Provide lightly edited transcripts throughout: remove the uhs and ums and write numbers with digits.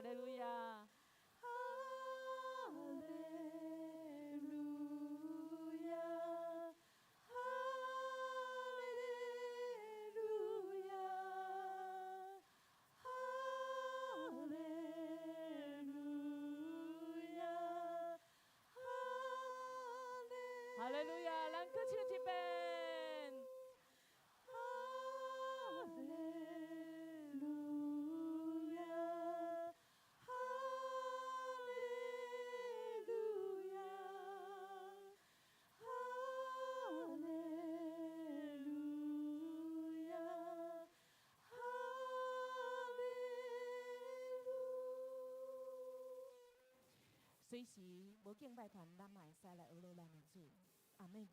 利路亞。哈利路亞，哈利路亞，哈利路亞，哈利。哈利路亞，咱閣唱一遍。哈利路亞，哈利路亞，哈利路亞，哈利路。隨時無敬拜團，咱嘛會使來學咱的主，阿們嗎？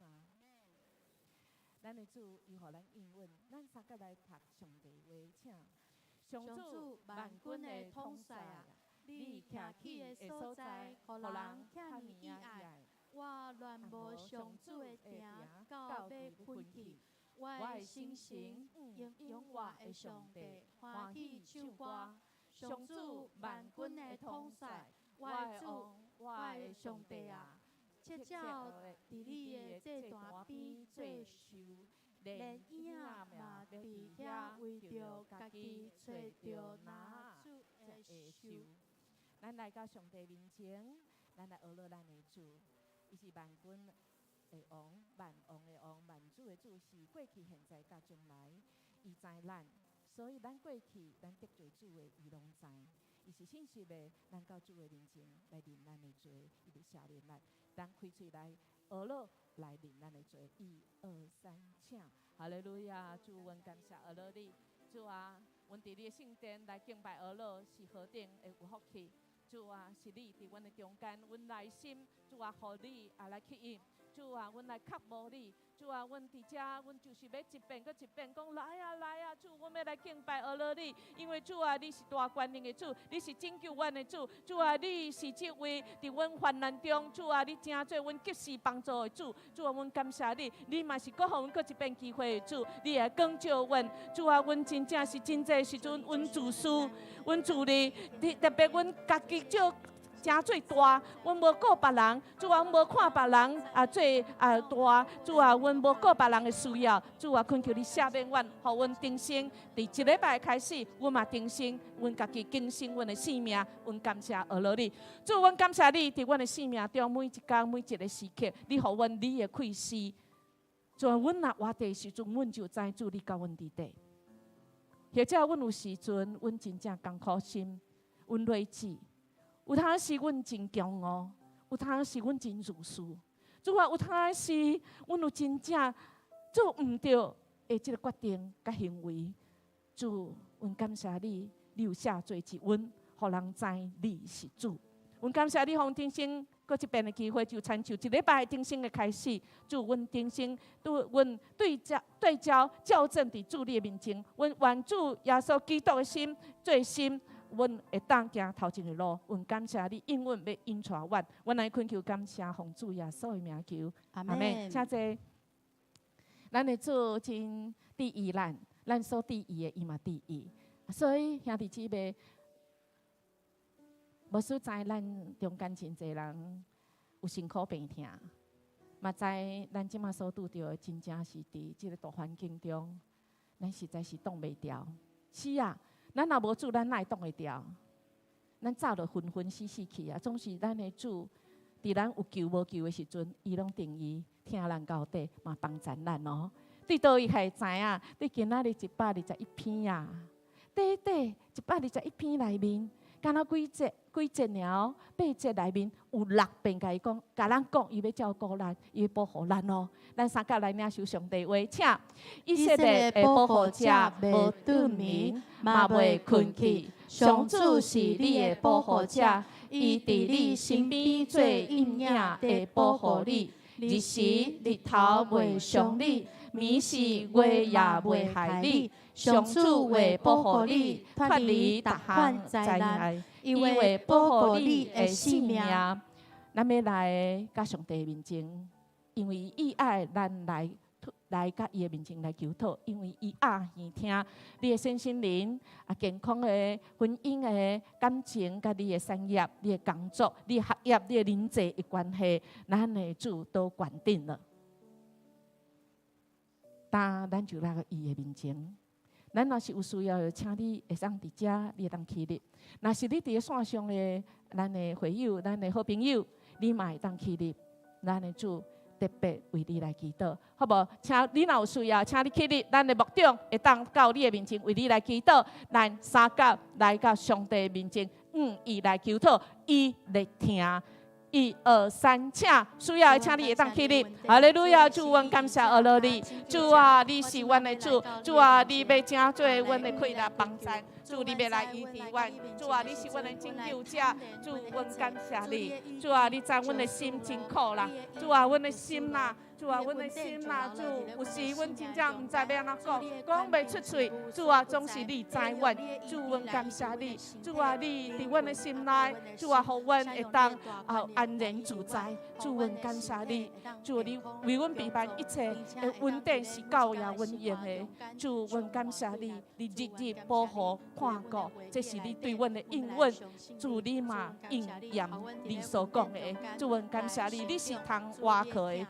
咱的主伊予咱應允，咱三個來讀上帝話，請。上主萬軍的統帥啊，你徛起的所在，予人遐爾意愛。我戀慕上主的殿，到欲昏去。我的心神因永活的上帝歡喜唱歌。上主萬軍的統帥，我的主，我的上帝啊，切照佇你的祭壇邊做樹，連影仔嘛佇遐為著家己揣著籃子的樹。咱來到上帝面前，咱來學咱的主，伊是萬軍的王，萬王的王，萬主的主，是過去、現在、佮將來，伊知咱，所以咱過去，咱得罪主的，伊攏知。伊是信實的，咱到主的面前來認咱的罪，伊就赦免咱。咱開喙來學落來認咱的罪，一二三，請。哈利路亞，主，阮感謝阿羅你，主啊，阮佇你的聖殿來敬拜阿羅是何等的有福氣。主啊，是你佇阮的中間，阮內心，主啊，予你啊來吸引。主啊，阮來渴慕你。主啊，阮佇遮，阮就是欲一遍閣一遍講來啊來啊！主，阮欲來敬拜阿羅你，因為主啊，你是大權能的主，你是拯救阮的主。主啊，你是這位佇阮患難中，主啊，你成做阮及時幫助的主。主啊，阮感謝你，你嘛是閣予阮閣一遍機會的主，你來光照阮。主啊，阮真正是真濟時陣，阮自私，阮自利，特別阮家己少。誠做大，阮無顧別人，主啊，阮無看別人啊做啊大，主啊，阮無顧別人的需要，主啊，懇求你赦免阮，予阮重生。佇這禮拜開始，阮嘛重生，阮家己更新阮的生命，阮感謝阿羅你。主，阮感謝你，佇阮的生命中每一工每一个時刻，你予阮你的啟示。主啊，阮若活的時陣，阮就知主你佮阮佇佇。或者阮有時陣，阮真正艱苦心，阮睿智。有當時阮真驕傲，有當時阮真自私。主啊，有當時阮有真正做毋對的這个決定佮行為。主，阮感謝你，你有赦罪之恩，予人知你是主。阮感謝你，予阮重生閣一遍的機會，就親像一禮拜重生的開始。主，阮重生對阮對焦對焦校正佇主你的面前，阮願主耶穌基督的心做心。阮會當行頭前的路，阮感謝你，永遠欲引帶阮。阮來懇求感謝，奉主耶穌的名求，阿們。請坐。咱的主真注意咱，咱所注意的，伊嘛注意。所以兄弟姊妹，牧師知咱中間真濟人有辛苦病痛，嘛知咱這馬所拄著的，真正是佇這个大環境中，咱實在是擋袂牢。是啊。咱若無主，咱哪會擋會牢？咱早就昏昏死死去啊！總是咱的主，佇咱有救無救的時陣，伊攏定義疼咱到底，嘛幫助咱哦。對佗位會知影？對今仔日121篇啊，短短121篇內面，敢若幾節幾節爾，八節內面有六遍共伊講，共咱講，伊欲照顧咱，伊欲保護咱哦。咱三甲來領受上帝話，請。以色列的保護者無頓眠，嘛袂睏去。上主是你的保護者，伊佇你身邊做陰影的保護你。日時日頭袂傷你，暝時月也袂害你。上主會保護你，脫離逐項災難，伊會保護你的性命。咱欲來佮上帝面前，因為伊愛咱來來佮伊的面前來求討，因為伊鴨耳聽你的身心靈啊，健康的婚姻的感情，佮你的產業、你的工作、你的學業、你的人際的關係，咱的主都管定了。但咱就來到伊的面前，咱若是有需要的，請你會當佇遮，你會當起立。若是你佇咧線上的，咱的會友、咱的好朋友，你嘛會當起立。咱的主特別為你來祈禱，好無？請你若有需要，請你起立，咱的牧長會當到你的面前為你來祈禱。咱三甲來到上帝面前，向伊來求討，伊來聽。一二三，請需要的，請你會當起立。哈利路亞，主，阮感謝阿羅你。主啊，你是阮的主。主啊，你欲成做阮的氣力幫贊。主，你欲來醫治阮。主啊，你是阮的拯救者。主，阮感謝你。主啊，你知阮的心真苦啦。主啊，阮的心啦。主啊，阮的心啦，主，有時阮真正毋知欲按怎講，講袂出喙。主啊，總是你知阮。主，阮感謝你。主啊，你佇阮的心內，主啊，予阮會當啊安然自在。主，阮感謝你。主，你為阮備辦一切的恩典是夠予阮用的。主，阮感謝你，你日日保護看顧，這是你對阮的應允。主，你嘛應驗你所講的。主，阮感謝你，你是通倚靠的。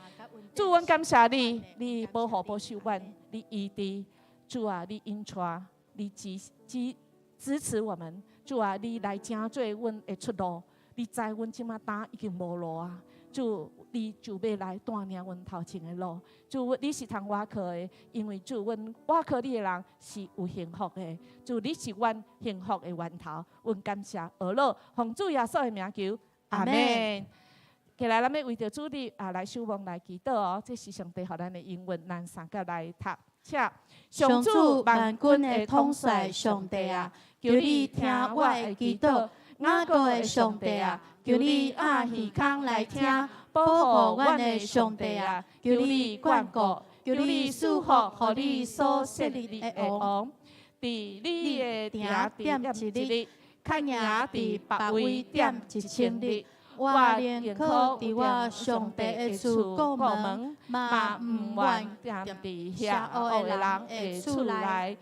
主，阮感謝你，你保護保守阮，你醫治，主啊，你引帶，你支支支持我們。主啊，你來成做阮的出路。你知阮這馬當已經無路啊。主，你就欲來帶領阮頭前的路。主，你是通倚靠的，因為主，阮倚靠你的人是有幸福的。主，你是阮幸福的源頭。阮感謝阿樂，奉主耶穌的名求，阿門。起來，咱欲為著主日啊來守望來祈禱哦。這是上帝予咱的應允，咱三個來讀。請上主萬軍的統帥上帝啊，求你聽我的祈禱。雅各的上帝啊，求你鴨耳孔來聽，保護阮的上帝啊，求你眷顧，求你賜福，予你所設立的王，佇你的埕踮一日，較贏佇別位踮1000日。我寧可佇我上帝的厝顧門，嘛毋願踮佇邪惡的人的厝內。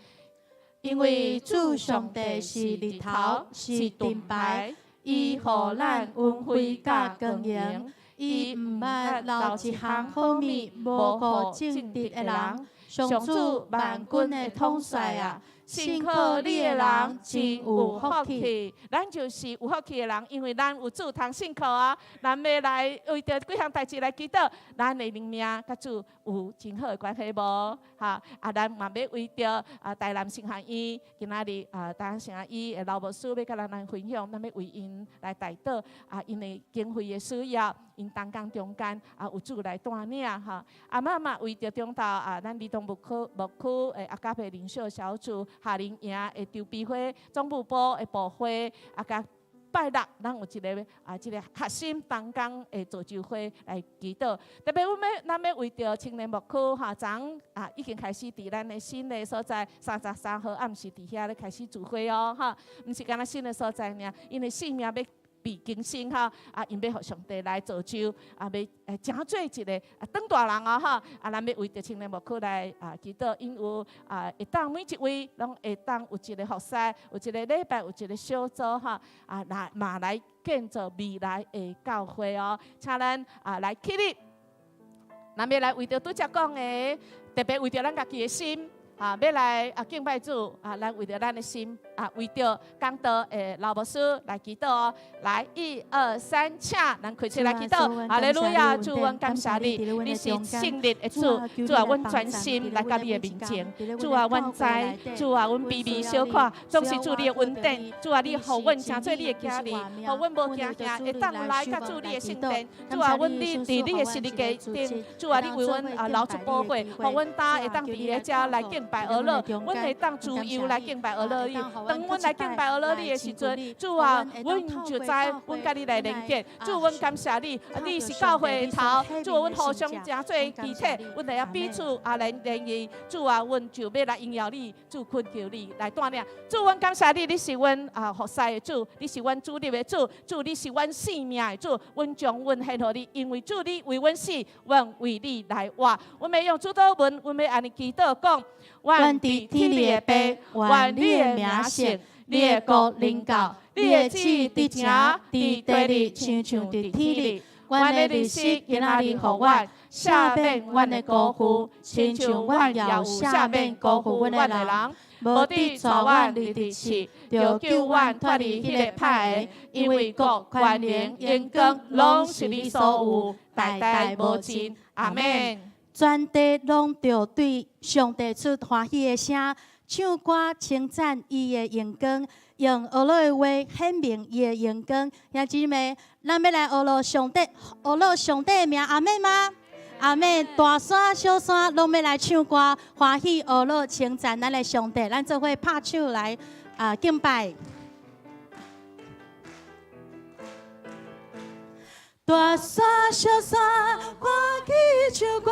因為主上帝是日頭，是盾牌，伊予咱恩惠佮光榮。伊毋捌留一項好物，無予正直的人。上主萬軍的統帥啊，信靠你的人真有福氣，咱就是有福氣的人，因為咱有主通信靠啊。咱欲來為著幾項代誌來祈禱，咱的靈命佮主有真好的關係無？哈啊，咱嘛欲為著啊台南神學院今仔日啊台南神學院的老牧師欲佮咱來分享，咱欲為𪜶來代禱啊，𪜶的經費的需要，𪜶同工中間啊有主來帶領哈。啊媽媽為著中晝啊，咱兒童牧區的阿加培靈修小組、夏令營的籌備會、總務部的部會啊，佮拜六，咱有一個啊，這個學生同工的造就會來祈禱。特別阮欲，咱欲為著青年牧區哈，昨啊已經開始佇咱的新的所在，33號暗時佇遐咧開始聚會哦，哈，毋是干焦新的所在爾，𪜶的生命欲被更新哈，啊，𪜶欲予上帝來造就，啊，欲成做一個啊長大人哦哈，啊，咱欲為著青年牧區來啊祈禱，𪜶有啊會當每一位攏會當有一個服侍，有一個禮拜，有一個小組哈，啊來嘛來建造未來的教會哦，請咱啊來起立，咱欲來為著拄才講的，特別為著咱家己的心。啊，欲來啊敬拜主啊，咱為著咱的心啊，為著講道的老牧師來祈禱哦。來，一二三，請咱開喙來祈禱。哈利路亞，主，阮感謝你，你是聖日的主，主啊，阮專心來到你的面前。主啊，阮知，主啊，阮微微小看，總是主你的恩典。主啊，你予阮成做你的囝兒，予阮無驚驚，會當來佮主你的聖殿。主啊，阮你佇你的十字架頂，主啊，你為阮啊流出寶血，予阮今會當佇咧遮來敬拜。拜阿樂，阮會當自由來敬拜阿樂你。當阮來敬拜阿樂你的時陣，主啊，阮就知阮佮你來連結。主，阮感謝你，你是教會的頭，主，阮互相成做肢體，阮會曉彼此啊來連結。主啊，阮就欲來榮耀你，主懇求你來帶領。主，阮感謝你，你是阮啊服侍的主，你是阮主日的主，主你是阮生命的主，阮將阮獻予你，因為主你為阮死，阮為你來活。阮欲用主禱文，阮欲按呢祈禱講：願佇天裡的父，願你的名聖，你的國臨到，你的旨意佇情佇地裡，親像佇天裡。阮的日食今仔日予阮，赦免阮的辜負，親像阮也有赦免辜負阮的人。無得帶阮入佇試，著救阮脫離彼個歹的，因為國、權能、榮光，攏是你所有，代代無盡。阿們。全地攏著對上帝出歡喜的聲，唱歌稱讚伊的榮光，用呵咾的話顯明伊的榮光。兄姊妹，咱欲來呵咾上帝，呵咾上帝的名，阿們嗎？阿們，大山小山攏欲來唱歌，歡喜呵咾稱讚咱的上帝。咱做伙拍手來啊敬拜。大山小山歡喜唱歌，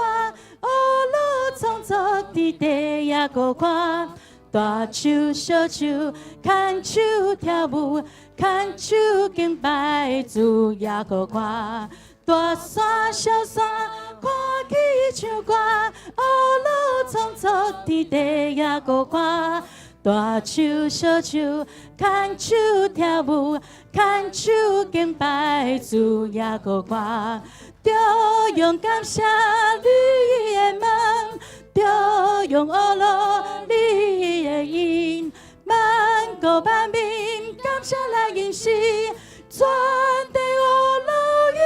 呵咾創造佇地也閣看。大樹小樹牽手跳舞，牽手敬拜主耶和華。大山小山歡喜唱歌，呵咾創造佇地也閣看。大樹小樹牽手跳舞，牽手敬拜主耶和華。著用感謝你的門，著用呵咾你的義，萬國萬民感謝來認識，全地呵咾伊。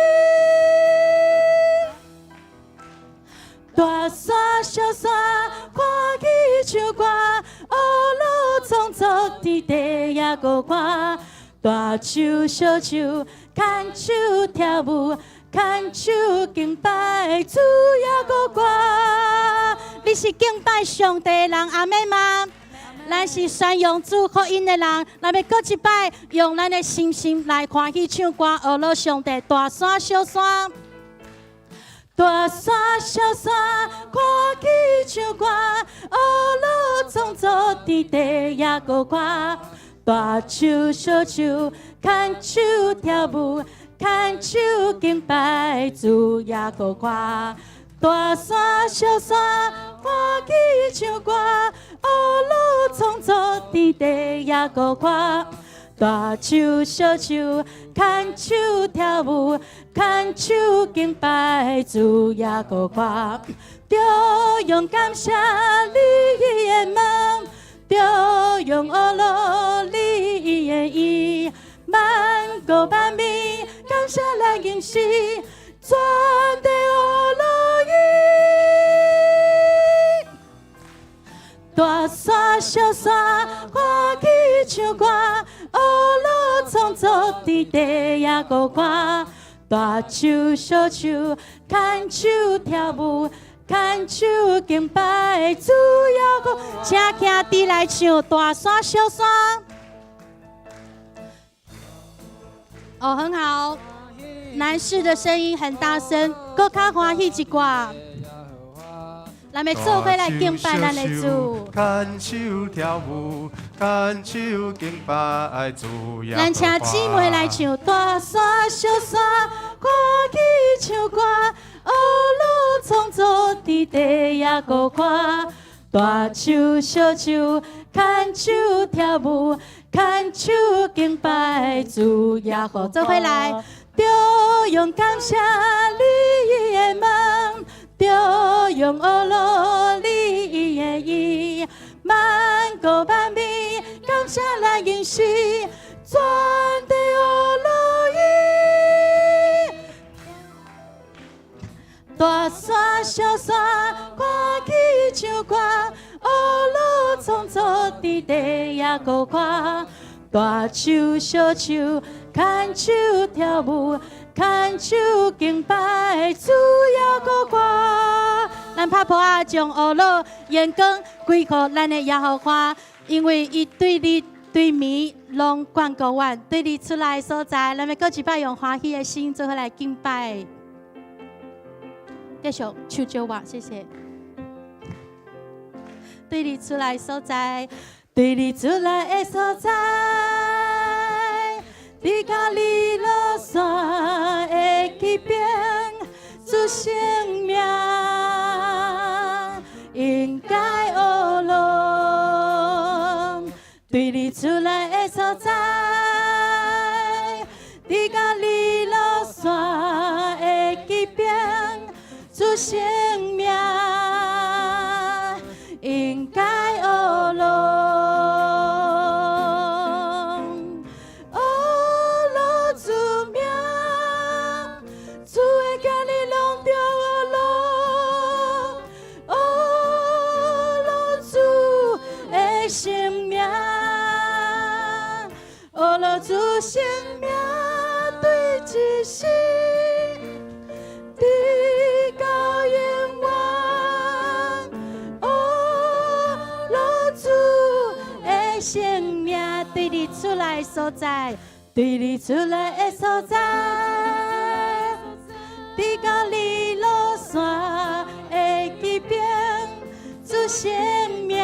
大山小山歡喜唱歌，呵咾創造佇地也閣看。大樹小樹牽手跳舞，牽手敬拜主耶和華。你是敬拜上帝的人，阿們嗎？咱是宣揚主福音的人，咱欲閣一擺，用咱的心心來歡喜唱歌，呵咾上帝。大山小山。大山小山歡喜唱歌，呵咾創造佇地也閣看。大樹小樹牽手跳舞，牽手敬拜主耶和華。大山小山歡喜唱歌，呵咾創造佇地也閣看。大樹小樹牽手跳舞，牽手敬拜主耶和華。著用感謝你的門，著用呵咾你的義，萬國萬民感謝來認識，全地呵咾伊。大山小山歡喜唱歌，呵咾創造佇地也閣看。大樹小樹牽手跳舞，牽手敬拜主耶和華。請兄弟來唱大山小山。哦，很好，男士的聲音很大聲，閣較歡喜一寡。咱欲做伙來敬拜咱的主。牽手跳舞，牽手敬拜主耶和華。咱請姊妹來唱大山小山，歡喜唱歌，呵咾創造佇地也閣看。大樹小樹牽手跳舞，牽手敬拜主耶和華。做伙來，著用感謝你的門。著用呵咾你的義，萬國萬民感謝來認識，全地呵咾伊。大山小山歡喜唱歌，呵咾創造佇地也閣看。大樹小樹牽手跳舞，牽手敬拜主耶和華。咱拍噗仔，將呵咾榮光歸予咱的耶和華，因為伊對日對暝攏眷顧阮，對日出來的所在，咱欲閣一擺用歡喜的心做伙來敬拜。繼續唱招我，謝謝。對日出來的所在，對日出來的所在，佇加利落山的彼邊，主聖名應該呵咾。對日出來的所在，佇加利落山的彼邊，主聖名應該呵咾。呵咾主名，主的仔兒攏著呵咾。呵咾主的聖名，呵咾主聖名對一世，直到永遠。呵咾主的聖名，對日出來的所在，對日出來的所在，佇加利落山的彼邊，主聖名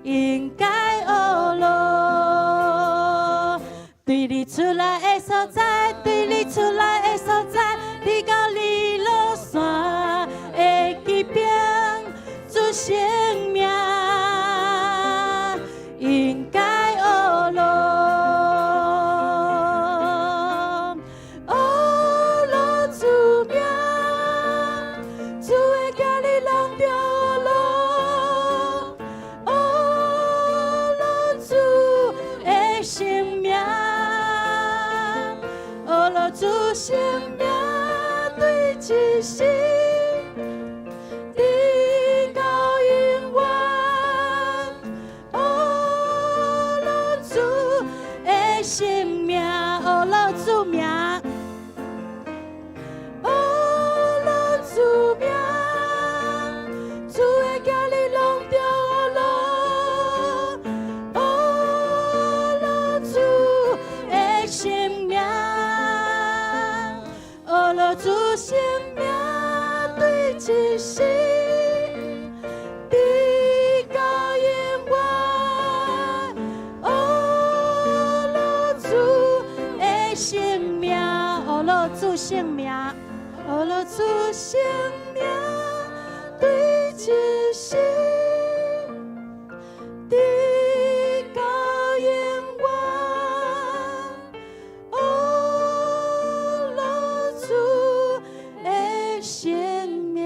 應該呵咾。對日出來的所在，對日出來的所在，佇加利落山的彼邊，主聖名應該呵咾。呵咾主名，主的仔兒攏著呵咾。呵咾主的聖名，呵咾主聖名對一世，直到永遠。呵咾主的聖名，呵咾主名，呵咾主名，主的仔兒攏著呵咾。呵咾主的聖名，呵咾主聖名對一世，直到永遠。呵咾主的聖名，呵咾主聖名，呵咾主聖名對一世，直到永遠。呵咾主的聖名，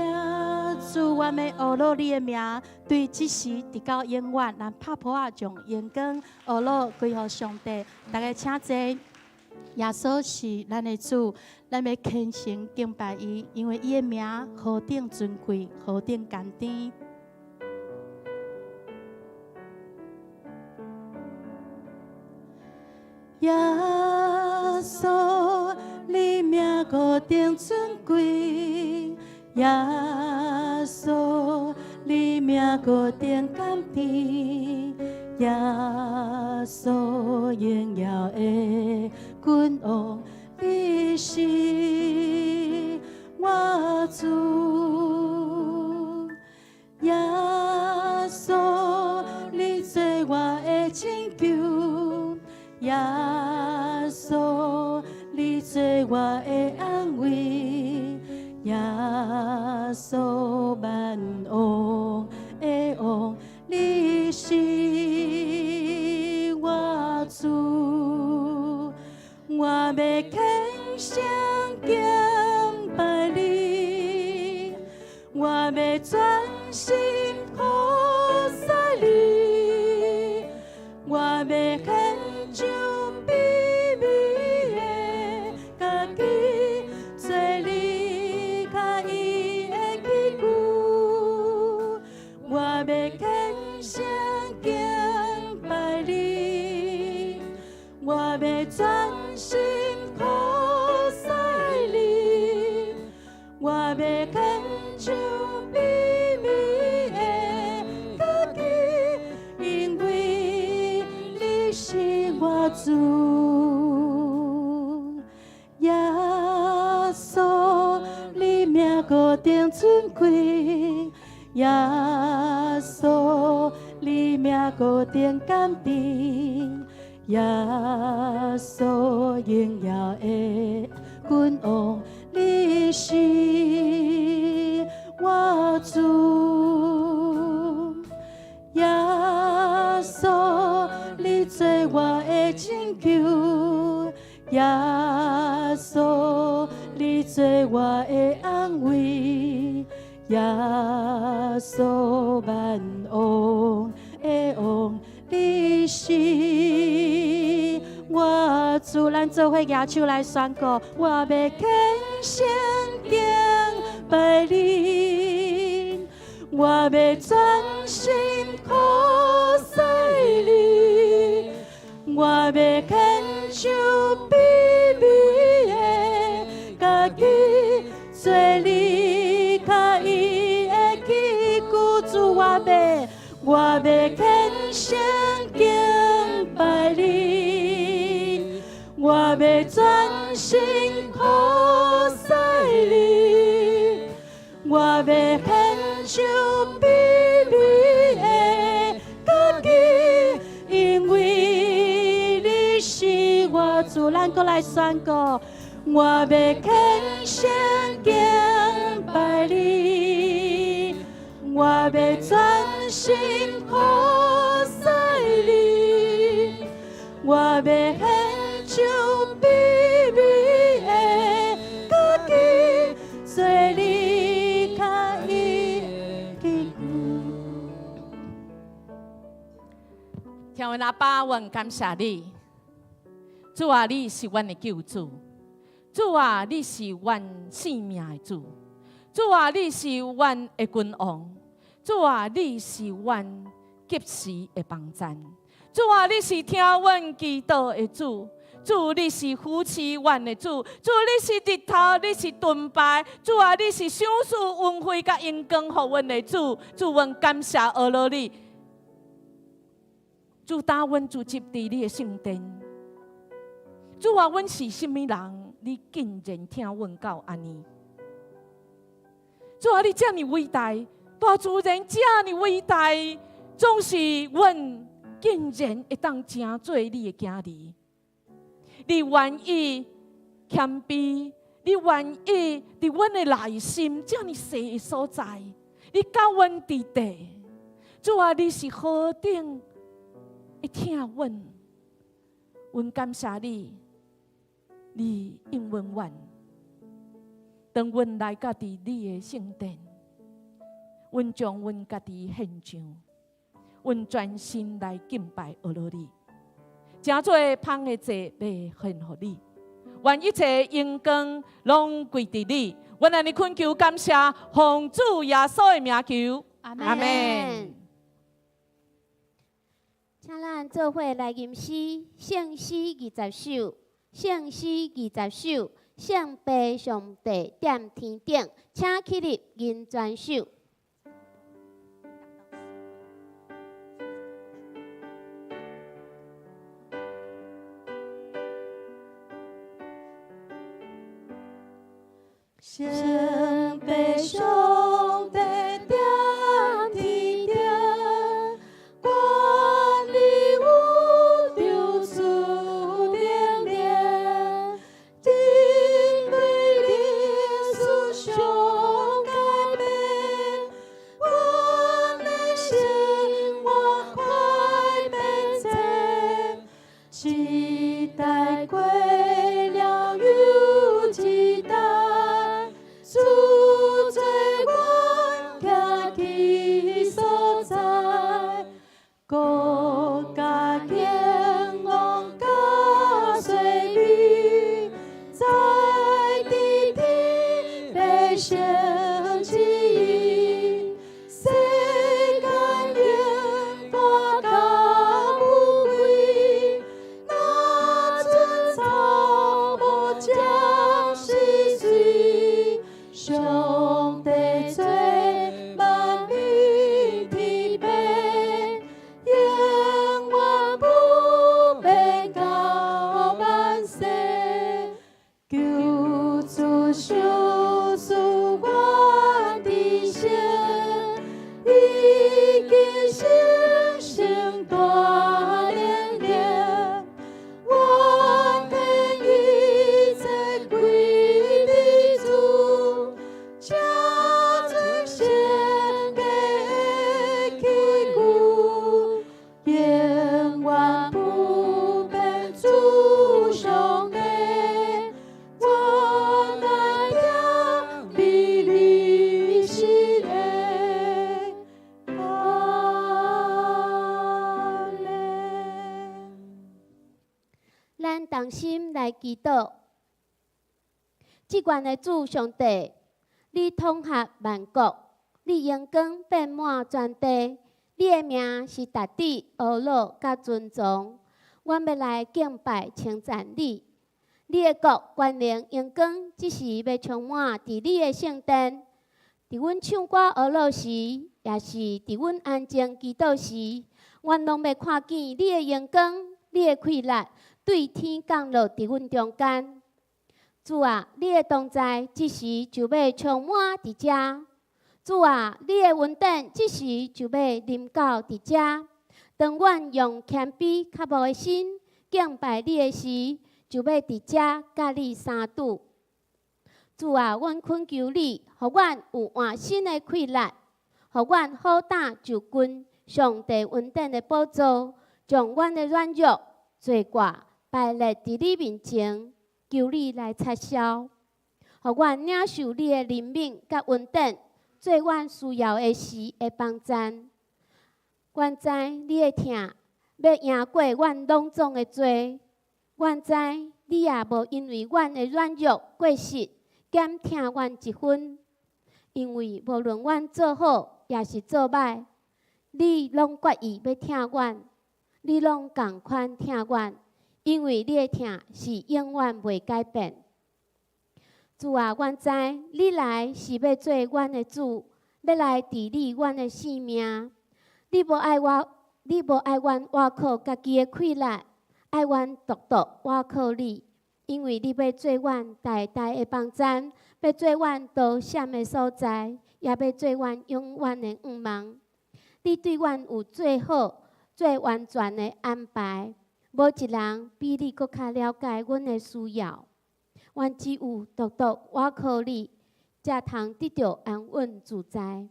主，我欲呵咾你的名，對這時直到永遠。咱拍噗仔將榮光呵咾歸予上帝。大家請坐。耶穌是咱的主，咱欲虔誠敬拜伊，因為伊的名何等尊貴，何等甘甜。耶穌，你名何等尊貴，耶穌，你名何等甘甜，耶穌榮耀的君王，你是我主。耶穌，你做我的拯救，耶穌，你做我的安慰，耶穌萬王的王，你是我主。我欲虔誠敬拜你，我欲專心服侍你，我欲獻上卑微的家己，做你喜意的器具。我欲虔誠敬拜你，我欲專心服侍你，我欲獻主。耶穌，你名高頂尊貴，耶穌，你名高頂感動，耶穌榮耀的君王，你是我主。耶穌，你做我的拯救，耶穌，你做我的安慰，耶穌萬王的王，你是我主。咱做伙舉手來宣告，我欲虔誠敬拜你，我欲專心靠侍你，我欲獻上卑微的家己，做你喜意的器具。主，我欲虔誠敬拜你，我欲專心靠侍你，我欲獻上卑微的家己，因為你是我主。咱閣來宣告，我欲虔誠敬拜你，我欲專心靠侍你，我欲獻上卑微的家己，做你喜意的器具。天父阿爸，阮感謝你，主啊，你是阮的救主，主啊，你是阮生命的主，主啊，你是阮的君王，主啊，你是阮及時的幫贊，主啊，你是聽阮祈禱的主，主你是扶持阮的主，主你是日頭，你是盾牌，主啊，你是賞賜恩惠佮榮光予阮的主，主阮感謝阿羅你。主帶阮聚集佇你的聖殿，主啊，阮是啥物人？你竟然疼阮到按呢？主啊，你遮爾偉大，大自然遮爾偉大，總是阮竟然會當成做你的囝兒。你願意謙卑，你願意佇阮的內心遮爾細的所在，你佮阮佇地。主啊，你是何等會疼阮，阮感謝你，你應允阮。當阮來到佇你的聖殿，阮將阮家己獻上，阮專心來敬拜阿羅你，成做芳的祭欲獻予你，願一切榮光攏歸佇你。阮按呢懇求感謝，奉主耶穌的名求，阿阿們。請咱做伙來吟詩，聖詩20首，聖詩20首，聖父上帝踮天頂，請起立吟全首。聖父上帝踮天頂，權力宇宙賜能力，真理歷史上改變，同心來祈禱。至懸的主上帝，你統合萬國，你榮光遍滿全地，你的名是值得呵咾佮尊崇。阮欲來敬拜稱讚你，你的國權能榮光，這時欲充滿佇你的聖殿。佇阮唱歌呵咾時，抑是佇阮安靜祈禱時，阮攏欲看見你的榮光，你的氣力對天降落佇阮中間。主啊，你的同在這時就欲充滿佇遮。主啊，你的恩典這時就欲臨到佇遮。當阮用謙卑渴慕的心敬拜你的時，就欲佇遮佮你相拄。主啊，阮懇求你，予阮有換新的氣力，予阮好膽就近上帝恩典的寶座，將阮的軟弱、罪過擺列佇你面前，求你來擦消，予阮領受你的憐憫佮恩典，做阮需要的時的幫贊。阮知你的疼欲贏過阮攏總的罪，阮知你也無因為阮的軟弱過失減疼阮一分，因為無論阮做好抑是做䆀，你攏決意欲疼阮，你攏仝款疼阮，因為你的疼是永遠袂改變。主啊，阮知你來是欲做阮的主，欲來治理阮的性命。你無愛我，你無愛阮倚靠家己的氣力，愛阮獨獨倚靠你，因為你欲做阮大大的幫贊，欲做阮逃險的所在，也欲做阮永遠的向望。你對阮有最好、最完全的安排，無一人比你閣較了解阮的需要。阮只有獨獨倚靠你，才通得著安穩自在。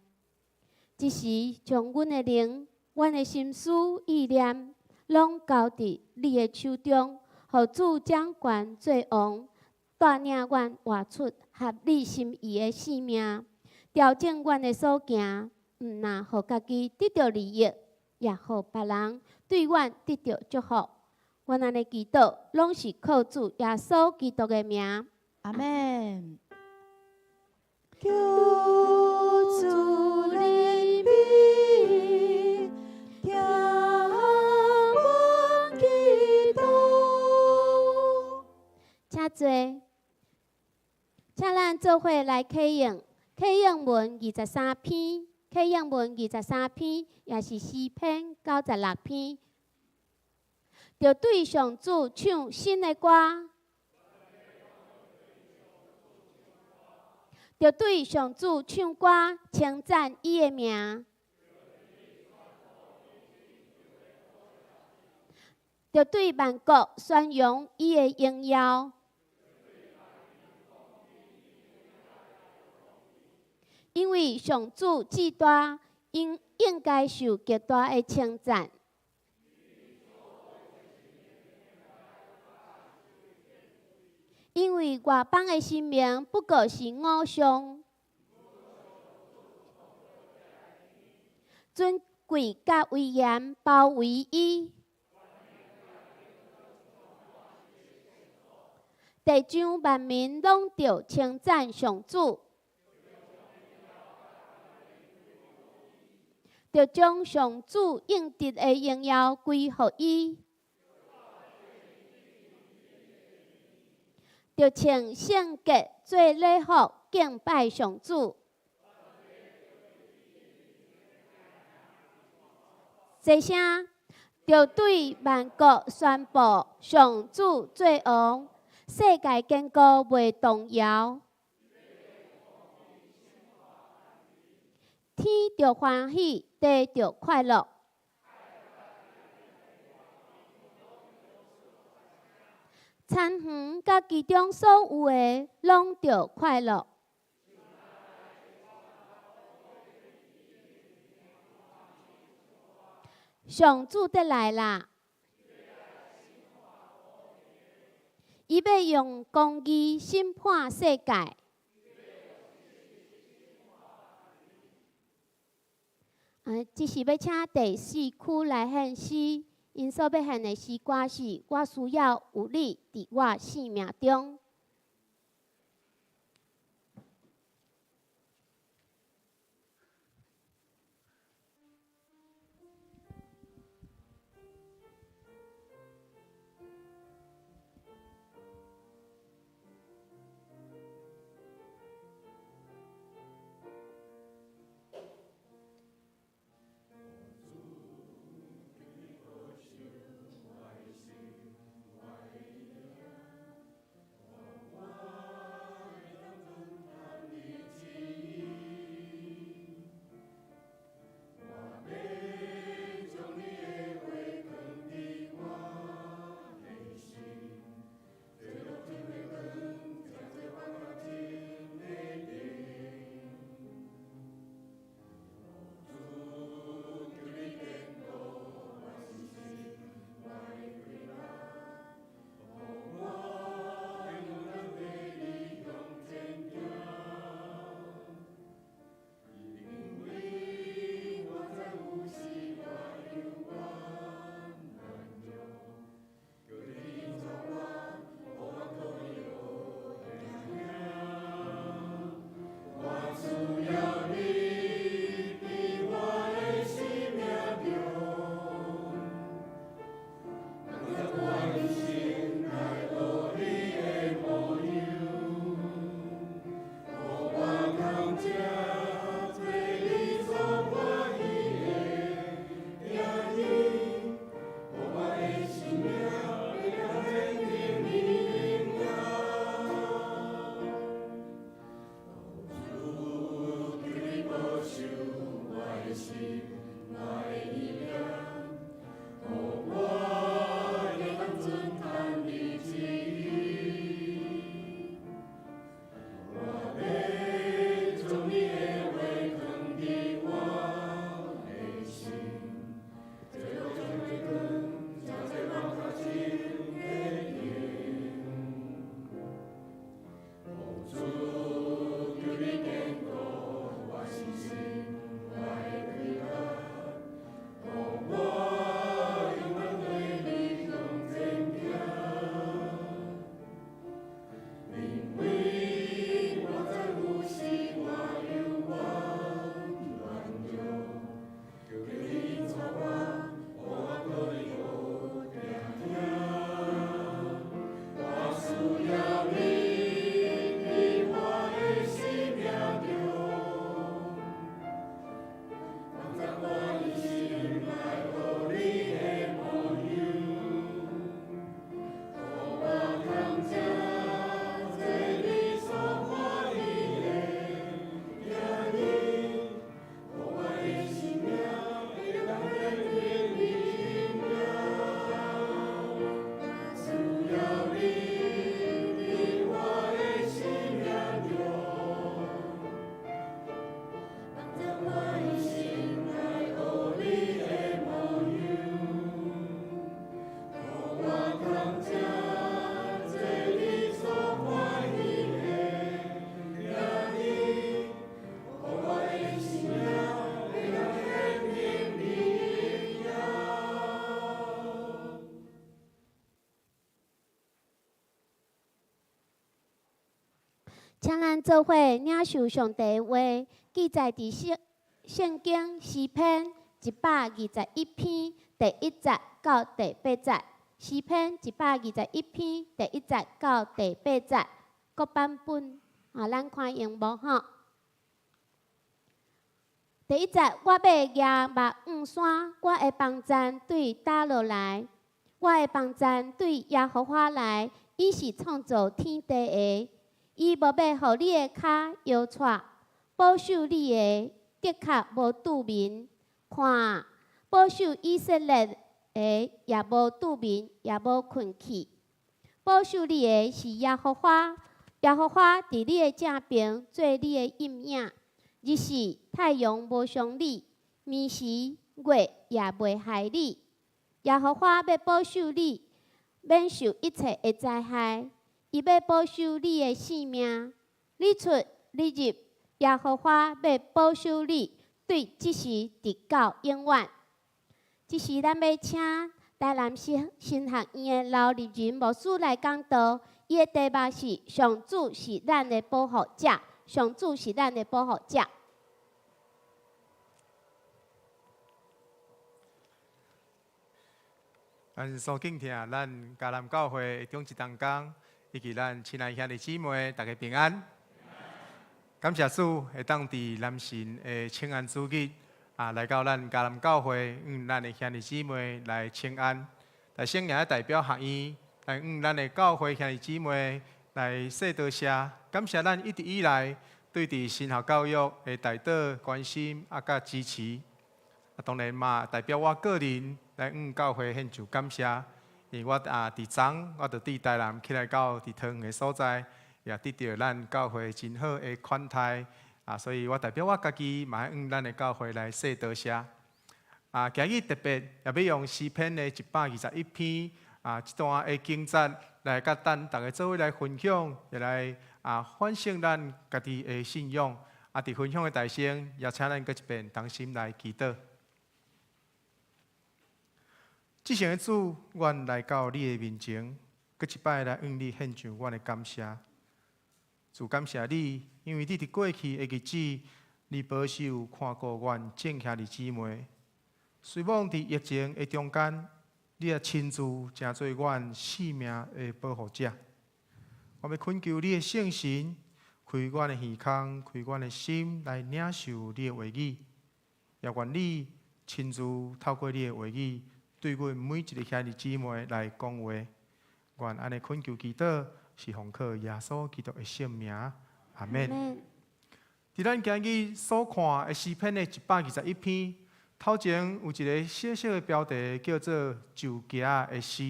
這時，將阮的靈、阮的心思意念，攏交佇你的手中，予主掌權做王，帶領阮活出合你心意的生命，調整阮的所行，毋但予家己得著利益，也予別人對阮得著祝福。阮按呢祈禱，攏是靠主耶穌基督的名。阿們。求主憐憫，聽阮祈禱。請坐，請咱做伙來啟應，啟應文23篇，啟應文二十三篇，也是詩篇96篇。著對上主唱新的歌，著對上主唱歌，稱讚伊的名。著對萬國宣揚伊的榮耀。因為上主至大，應應該受極大的稱讚。因為外邦的神明不過是偶像，尊貴佮威嚴包圍伊，地上萬民攏著稱讚上主，著將上主應得的榮耀歸予伊。著穿聖潔做禮服敬拜上主。齊聲，著對萬國宣布上主做王，世界堅固袂動搖。天著歡喜，地著快樂。田園佮其中所有的，攏著快樂。上主得來啦！伊欲用公義審判世界。這時欲請第四區來獻詩， 𪜶所欲獻的詩歌是：我需要有你佇我生命中。請咱做伙領受上帝的話，記載佇聖聖經詩篇121篇第一節到第八節。詩篇一百二十一篇第一節到第八節，各版本啊，咱看螢幕吼。第一節，我欲舉目向山，我的幫贊對佗落來？我的幫贊對耶和華來，伊是創造天地的。伊無欲予你的跤搖掣，保守你的，的確無拄眠。看，保守以色列的也無拄眠，也無睏去。保守你的是耶和華，耶和華佇你的正爿做你的蔭影。日時太陽無傷你，暝時月也袂害你。耶和華欲保守你，免受一切的災害。伊欲保守你的性命，你出你入，耶和華欲保守你，對這時直到永遠。這時，咱欲請台南市神學院的劉立仁牧師來講道，伊的題目是“上主是咱的保護者”，上主是咱的保護者。咱所敬聽咱迦南教會的長執同工，以及咱親愛兄弟姊妹，大家平安。感謝主會當佇南神的請安主日啊，來到咱迦南教會，向咱的兄弟姊妹來請安。但先也代表學院來向咱的教會兄弟姊妹來說多謝，感謝咱一直以來對佇神學教育的代禱關心啊，佮支持。啊，當然嘛，代表我個人來向教會獻上感謝，因為我啊佇昨我就佇台南起來到佇桃園的所在，也得著咱教會真好的款待，啊，所以我代表我家己嘛愛向咱的教會來說多謝。啊，今日特別也欲用詩篇的121篇啊，這段的經節來佮咱逐家做伙來分享，也來啊反省咱家己的信仰。啊，佇分享的台前，也請咱閣一遍同心來祈禱。至聖的主，阮來到你的面前，閣一擺來向你獻上阮的感謝。主感謝你，因為你佇過去的日子，你保守看顧阮眾兄弟姊妹。雖罔佇疫情的中間，你也親自成做阮性命的保護者。我欲懇求你的聖神，開阮的耳孔，開阮的心，來領受你的話語。也願你親自透過你的話語，對阮每一个兄弟姊妹來講話。願按呢懇求祈禱，是奉靠耶穌基督的聖名。阿們。佇咱今日所看的詩篇的121篇，頭前有一个小小的標題，叫做《石屐的詩》。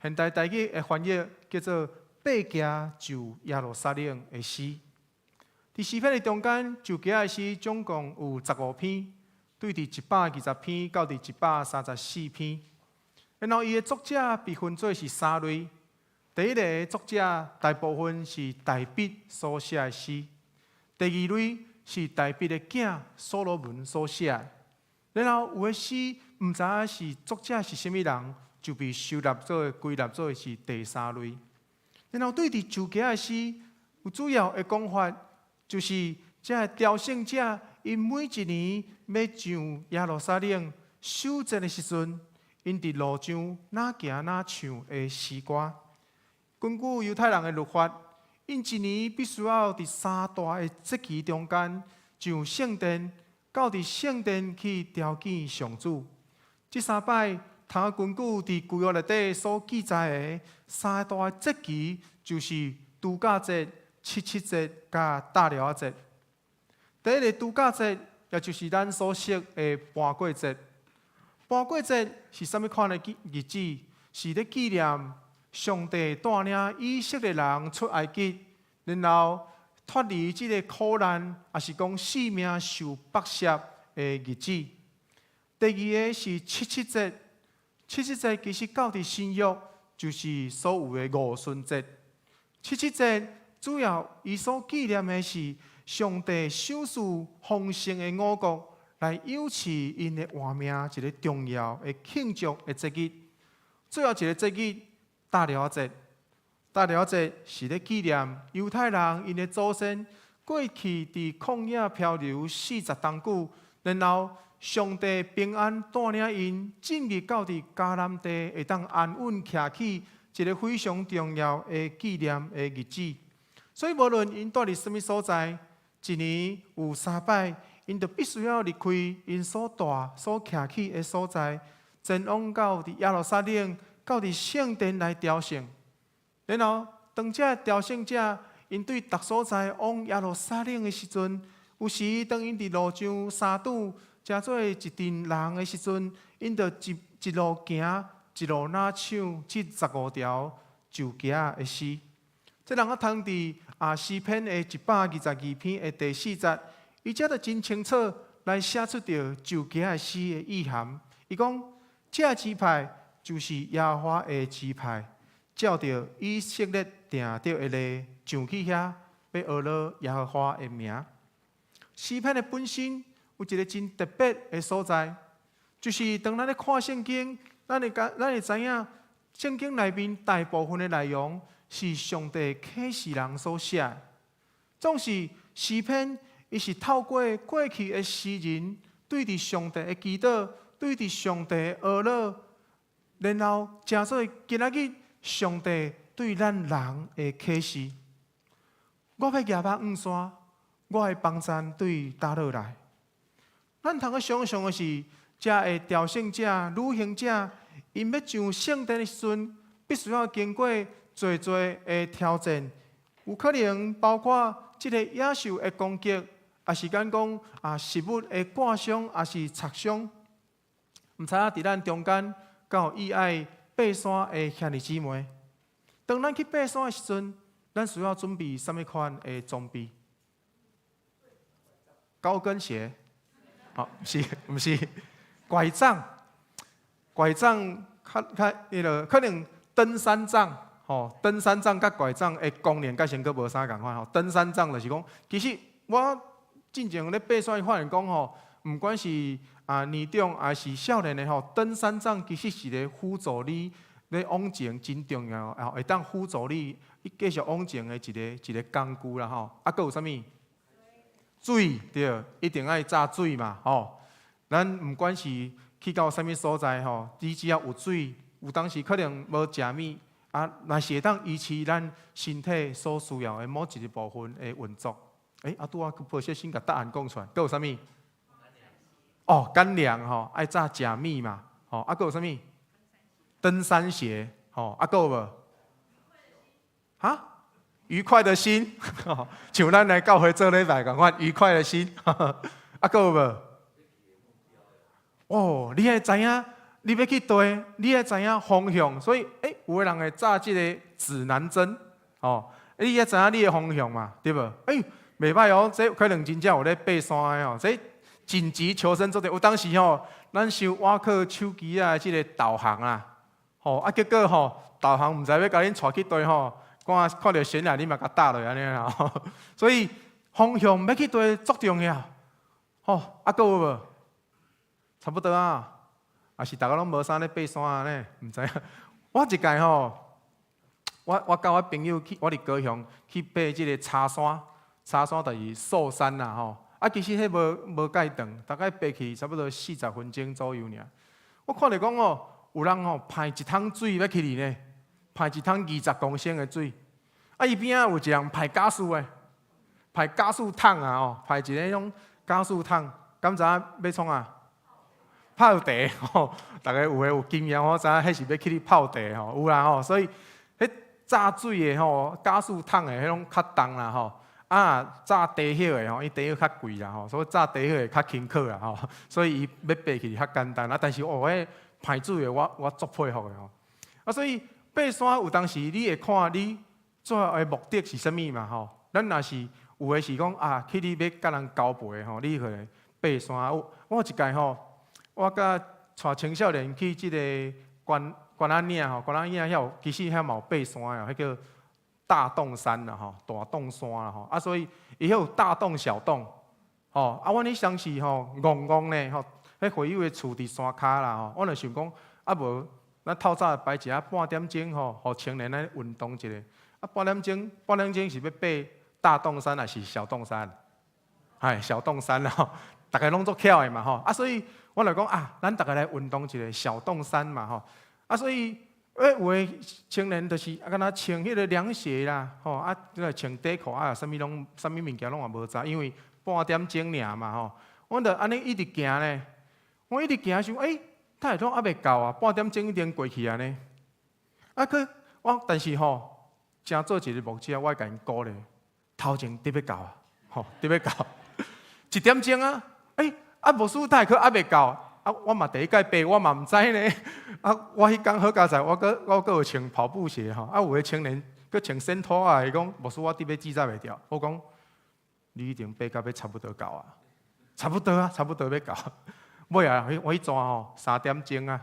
現代台語的翻譯叫做《爬行上耶路撒冷的詩》。佇詩篇的中間，石屐的詩總共有15篇，對佇120篇到佇134篇。然後伊的作者被分做是三類。第一個作者大部分是大衛所寫的詩；第二類是大衛的囝所羅門所寫的。然後有的詩毋知影是作者是啥物人，就被收納做歸納做是第三類。然後對佇石屐的詩，有主要的講法，就是這个朝聖者，𪜶每一年欲上耶路撒冷守節的時陣，𪜶佇路上若行若唱的詩歌。根據猶太人的律法，𪜶一年必須要佇三大的節期中間上聖殿，到佇聖殿去朝見上主。這三擺，通根據佇舊約內底所記載的三大節期，就是度假節、七七節佮大寮仔節。第一个度假節，也就是咱所熟的盤過節。盤過節是啥物款的日子？是咧紀念上帝帶領以色列人出埃及，然後脫離這個苦難，抑是講性命受剝削的日子。第二个是七七節，七七節其實到佇新約就是所謂的五旬節。七七節主要伊所紀念的是上帝賞賜豐盛的五穀，來養飼𪜶的活命，一个重要的慶祝的節日。最後一个節日，大寮節。大寮節是咧紀念猶太人𪜶的祖先過去佇曠野漂流40冬久，然後上帝平安帶領𪜶進入到佇迦南地，會當安穩徛起一个非常重要的紀念的日子。所以無論𪜶蹛佇啥物所在，一年有三擺，𪜶就必須要離開𪜶所蹛、所徛起的所在，前往到佇耶路撒冷，到佇聖殿來朝聖。然後，當這朝聖者𪜶對逐所在往耶路撒冷的時陣，有時當𪜶佇路上相拄，成做一陣人的時陣，𪜶就一一路行，一路若唱這15條石屐的詩。這人啊，通佇啊詩篇的122篇的第四節，伊這就真清楚來寫出著石屐的詩的意涵。伊講：這支派就是耶和華的支派，照著以色列定著的例上去遐，欲學咾耶和華的名。詩篇的本身有一个真特別的所在，就是當咱咧看聖經，咱會知影，聖經內面大部分的內容是上帝啟示人所寫的。總是詩篇，伊是透過過去的詩人對佇上帝的祈禱，對佇上帝的呵咾，然後成做今仔日上帝對咱人的啟示。我欲舉目向山，我的幫贊對佗落來？咱通去想象的是，遮的朝聖者、旅行者，𪜶欲上聖殿的時陣，必須要經過濟濟的挑戰，有可能包括這个野獸的攻擊，抑是敢講啊食物的割傷，抑是擦傷。毋知影佇咱中間，敢有意愛爬山的兄弟姊妹？當咱去爬山的時陣，咱需要準備啥物款的裝備？高跟鞋，哦，是，毋是？拐杖，拐杖較較彼个可能登山杖，吼，登山杖佮拐杖的功能佮先閣無啥仝款吼。登山杖就是講，其實我進前咧爬山發現講吼，毋管是啊年長抑是少年的吼，登山杖其實是咧輔助你咧往前真重要，吼，會當輔助你繼續往前的一个一个工具啦吼。啊，閣有啥物？水對，一定愛紮水嘛吼。咱毋管是去到啥物所在吼，你只要有水，有當時可能無食物啊，若是會當維持咱身體所需要的某一個部分的運作。欸，啊，拄仔無小心共答案講出來，閣有啥物？哦，乾糧吼，愛紮食物嘛，吼，啊，閣有啥物？登山鞋，吼，啊，閣有無？哈？愉快的心，像咱來教會做禮拜仝款，愉快的心，啊，閣有無？哦，你愛知影，你欲去佗，你愛知影方向，所以，欸，有的人會紮這个指南針，哦，你愛知影你的方向嘛，對無？欸，袂䆀哦，這可能真正有咧爬山的哦，這緊急求生做者，有當時吼，咱收倚靠手機仔這个導航啊，吼，啊，結果吼，導航毋知欲共恁帶去佗吼。看看著懸崖，你嘛共踏落按呢啦，所以方向欲去佗足重要，吼，啊，閣有無？差不多啊，抑是逐家攏無啥咧爬山啊呢？毋知影。我一屆吼，我佮我朋友去，我佇高雄去爬這个柴山，柴山就是壽山啦吼。啊，其實彼無無蓋長，大概爬去差不多40分鐘左右爾。我看著講哦，有人吼排一桶水欲去呢，排一桶20公升的水。啊，伊邊仔有一個人排加速的，排加速桶啊吼，排一个彼種加速桶，敢知影欲創啥？泡茶吼，逐家有的有經驗，我知影彼是欲去泡茶吼，有啦吼，所以彼紮水的吼，加速桶的彼種較重啦吼，啊，紮茶葉的吼，伊茶葉較貴啦吼，所以紮茶葉的較輕巧啦吼，所以伊欲爬去較簡單啊。但是哦，彼排水的我足佩服的吼，啊，所以爬山有當時你會看你最後的目的是啥物嘛吼？咱若是有的是講啊，去你欲佮人交陪吼，你去爬山。我有一屆吼，我佮帶青少年去這个關關仔嶺吼，關仔嶺遐有其實遐嘛有爬山的，彼叫大洞山啦吼，大洞山啦吼。啊，所以伊彼有大洞小洞，吼。啊，阮彼當時吼戇戇呢吼，彼會友的厝佇山跤啦吼，我就想講啊無，咱透早排一下半點鐘吼，予青年來運動一下。啊，半點鐘，半點鐘是欲爬大洞山抑是小洞山？哎，小洞山啦吼，逐家攏足巧的嘛吼。啊，所以我就講啊，咱逐家來運動一下小洞山嘛吼。啊，所以欸，有的青年就是啊，敢若穿彼个涼鞋啦，吼啊，這个穿短褲啊，啥物攏啥物物件攏嘛無知，因為半點鐘爾嘛吼。阮就按呢一直行咧，我一直行想，欸，哪會攏猶未到啊？半點鐘已經過去啊呢。啊，閣我但是吼，誠做一个牧者，我會共𪜶鼓勵，頭前得欲到啊，吼，得欲到，1點鐘啊，欸，啊，牧師哪會閣猶未到？啊，我嘛第一擺爬，我嘛毋知呢。啊，我彼工好佳哉，我閣有穿跑步鞋吼。啊，有的青年閣穿踅拖仔，伊講牧師我得欲志在袂牢。我講你已經爬到欲差不多到啊，差不多啊，差不多欲到。尾啊，我彼逝吼3點鐘啊，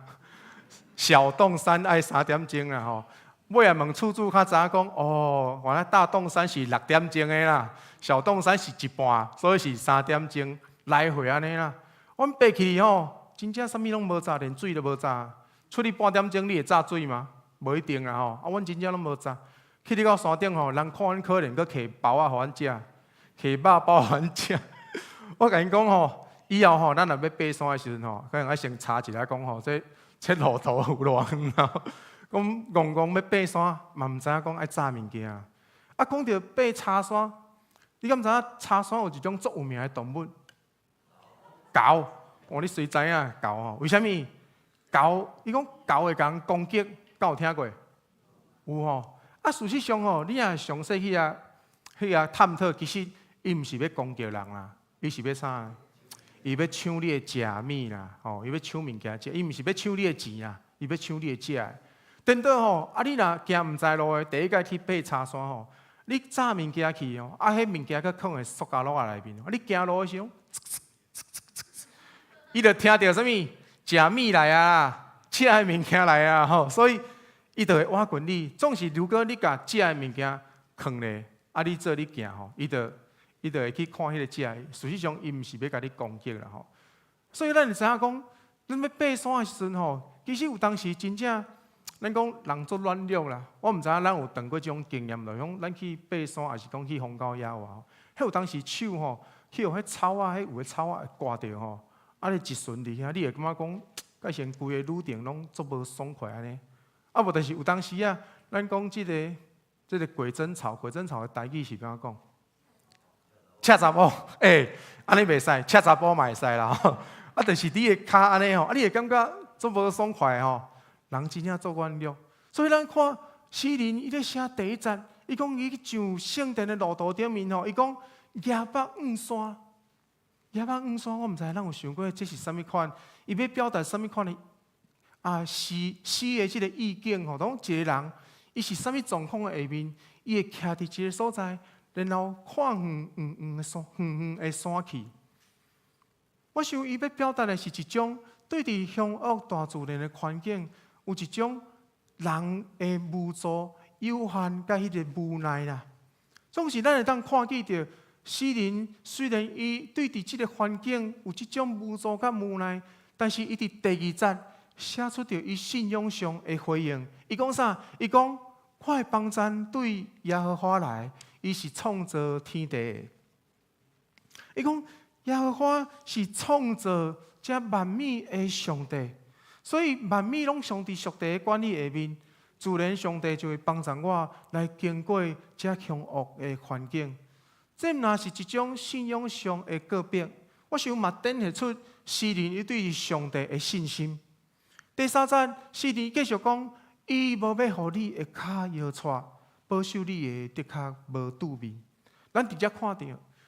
小洞山愛三點鐘啊吼。尾啊問厝主較知影講，哦，原來大洞山是6點鐘的啦，小洞山是一半，所以是三點鐘來回按呢啦。阮爬去吼，真正啥物攏無紮，連水都無紮，出去半點鐘，你會炸水嗎？無一定啦吼。啊，阮真正攏無炸。去你到山頂吼，人看阮可憐，閣提包仔予阮食，提肉包予阮食。我共𪜶講吼，以後吼，咱若欲爬山的時陣吼，可能愛先查一下講吼，這路途有偌遠啊？講戇戇欲爬山，嘛毋知影講愛紮物件。啊，講著爬柴山，你敢知影柴山有一種足有名的動物？猴。哦，你隨知影猴吼？為啥物？猴，伊講猴會共人攻擊，敢有聽過？有吼。啊，事實上吼，你若詳細去遐探討，其實伊毋是欲攻擊人啦，伊是欲啥？伊欲搶你的食物啦，吼！伊欲搶物件食，伊毋是欲搶你的錢啦，伊欲搶你的食的。顛倒吼，啊，你若行毋知路的，第一擺去爬柴山吼，你紮物件去吼，啊，彼物件閣囥佇塑膠袋仔內面，啊，你行路的時陣，伊就聽著啥物？食物來啊，食的物件來啊，吼！所以伊就會倚近你。總是如果你共食的物件囥咧，啊，你做你行吼，伊就會去看彼個食的。事實上，伊毋是欲共你攻擊啦，吼。所以咱會知影講，咱欲爬山的時陣吼，其實有當時真正，咱講人足軟弱啦。我毋知影咱有當過這種經驗，就是講咱去爬山，抑是講去荒郊野外吼，彼有當時手吼，去予彼草仔，彼有的草仔會割著吼。啊！你一巡佇遐，你會感覺講，蓋成規个旅程攏足無爽快按呢。啊，無就是有當時啊，咱講這個鬼針草，鬼針草的台語是按怎講？赤查埔，欸，按呢袂使，赤查埔嘛會使啦。啊，就是你的跤按呢吼，啊，你會感覺足無爽快吼。人真正足軟弱，所以咱看詩人伊咧寫第一節，伊講伊去上聖殿的路途頂面吼，伊講舉目向山。舉目向山，我毋知咱有想過這是啥物款？伊欲表達啥物款的啊？詩的這個意境吼，當一個人伊是啥物狀況的下面，伊會徛佇一個所在，然後看遠遠遠的山，遠遠的山去。我想伊欲表達的是一種對佇凶惡大自然的環境，有一種人的無助、有限佮彼个無奈啦。總是咱會當看見著詩人雖然伊對佇這个環境有這種無助佮無奈，但是伊佇第二節寫出著伊信仰上的回應。伊講啥？伊講：我的幫贊對耶和華來，伊是創造天地的。伊講耶和華是創造這萬物的上帝，所以萬物攏上佇上帝的管理下面，自然上帝就會幫助我來經過這兇惡的環境。這毋但是一種信仰上的告白，我想嘛展現出詩人伊對上帝的信心。第三節，詩人繼續講，伊無欲予你的跤搖掣，保守你的腳無拄覕。咱直接看著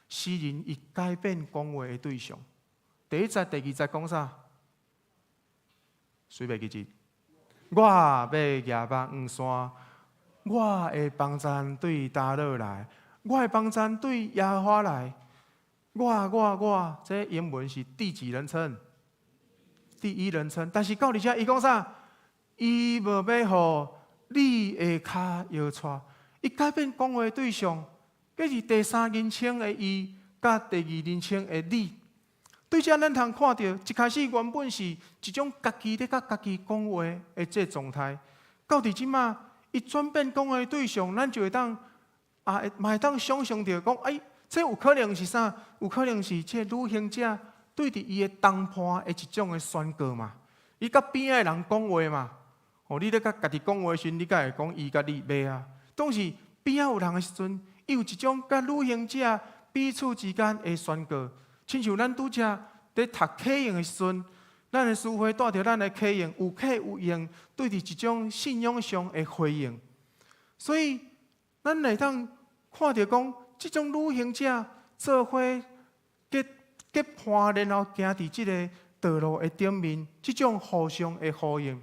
詩人伊改變講話的對象。第一節、第二節講啥？誰袂記得？我欲舉目向山，我的幫贊對佗落來？我的幫贊對耶和華來。我我我，這英文是第幾人稱？第一人稱。但是到佇遮，伊講啥？伊無欲予你的跤搖掣，伊改變講話對象，這是第三人稱的伊，佮第二人稱的你。對這咱通看著，一開始原本是一種家己咧佮家己講話的這狀態，到佇這馬，伊轉變講話對象，咱就會當啊，嘛會當想象著講，哎，這有可能是啥？有可能是這旅行者對佇伊的同伴的一種的宣告嘛。伊佮邊仔的人講話嘛。哦，你咧佮家己講話時，你敢會講伊佮你袂啊？總是邊仔有人的時陣，伊有一種佮旅行者彼此之間的宣告。親像咱拄才佇讀啟應的時陣，咱的師會帶著咱的啟應，有啟有應，對佇一種信仰上的回應。所以，咱會當看著講，這種旅行者做伙結結伴，然後行佇這个道路的頂面，這種互相的呼應。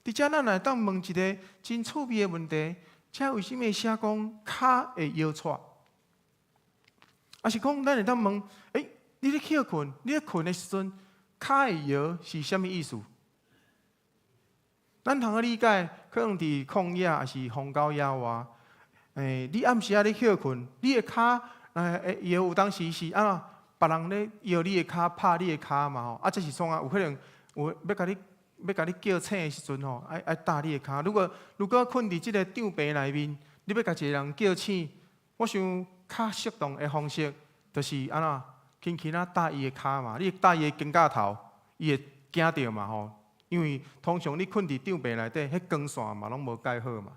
佇遮咱會當問一个真趣味的問題：這為啥物寫講跤會搖掣？抑是講咱會當問：欸，你咧歇睏，你咧睏的時陣，跤會搖是啥物意思？咱通好理解，可能佇曠野抑是荒郊野外，欸，你暗時仔咧歇睏，你的跤會搖，有當時是按怎？別人咧搖你的跤，拍你的跤嘛吼，啊，這是創啥？有可能有欲共你欲共你叫醒的時陣吼，愛愛搭你的跤。如果睏佇這个帳篷內面，你欲共一个人叫醒，我想較適當的方式，就是按怎輕輕仔搭伊的跤嘛，你搭伊的肩胛頭，伊會驚著嘛吼。因為通常你睏佇帳篷內底，彼光線嘛攏無蓋好嘛，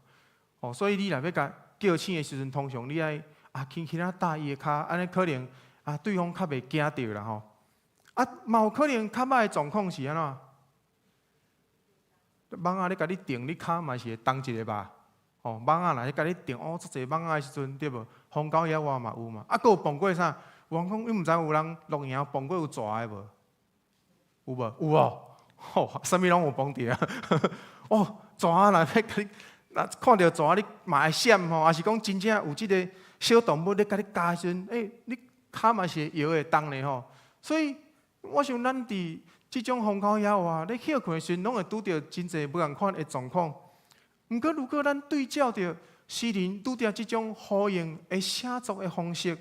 吼，所以你若欲共叫醒的時陣，通常你愛啊輕輕仔搭伊的跤，按呢可能啊對方較袂驚著啦吼。啊，嘛有可能較歹的狀況是按怎？蠓仔咧共你叮，你跤嘛是會動一下吧？吼，蠓仔若咧共你叮，哦，足濟蠓仔的時陣，對無？風狗野外嘛有嘛。啊，閣有碰過啥？有人講，你毋知有人露營碰過有蛇的無？有無？有哦。吼，啥物攏有碰著啊！哦，蛇仔若欲共你，若看著蛇你嘛會閃吼，抑是講真正有這个小動物咧共你咬的時陣，欸，你跤嘛是會搖會動咧吼。所以，我想咱佇這種風口野外咧歇睏的時陣，攏會拄著真濟無仝款的狀況。毋過，如果咱對照著詩人拄著這種呼應的寫作的方式，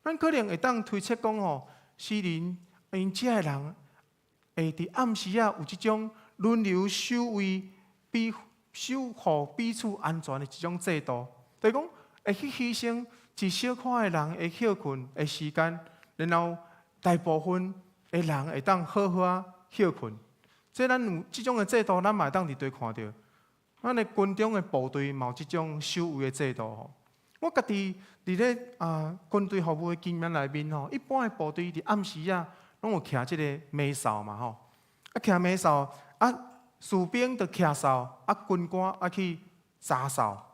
咱可能會當推測講吼，詩人𪜶遮的人會佇暗時仔有這種輪流守衛、彼守護彼此安全的這種制度，就是講會去犧牲一小塊的人的歇睏的時間，然後大部分的人會當好好仔歇睏。這咱有這種的制度，咱嘛會當佇佗看著。咱的軍中的部隊嘛有這種守衛的制度吼。我家己佇咧啊軍隊服務的經驗內面吼，一般的部隊佇暗時仔攏有徛這个暝哨嘛吼。啊，徛暝哨啊，士兵就徛哨，啊，軍官愛去查哨。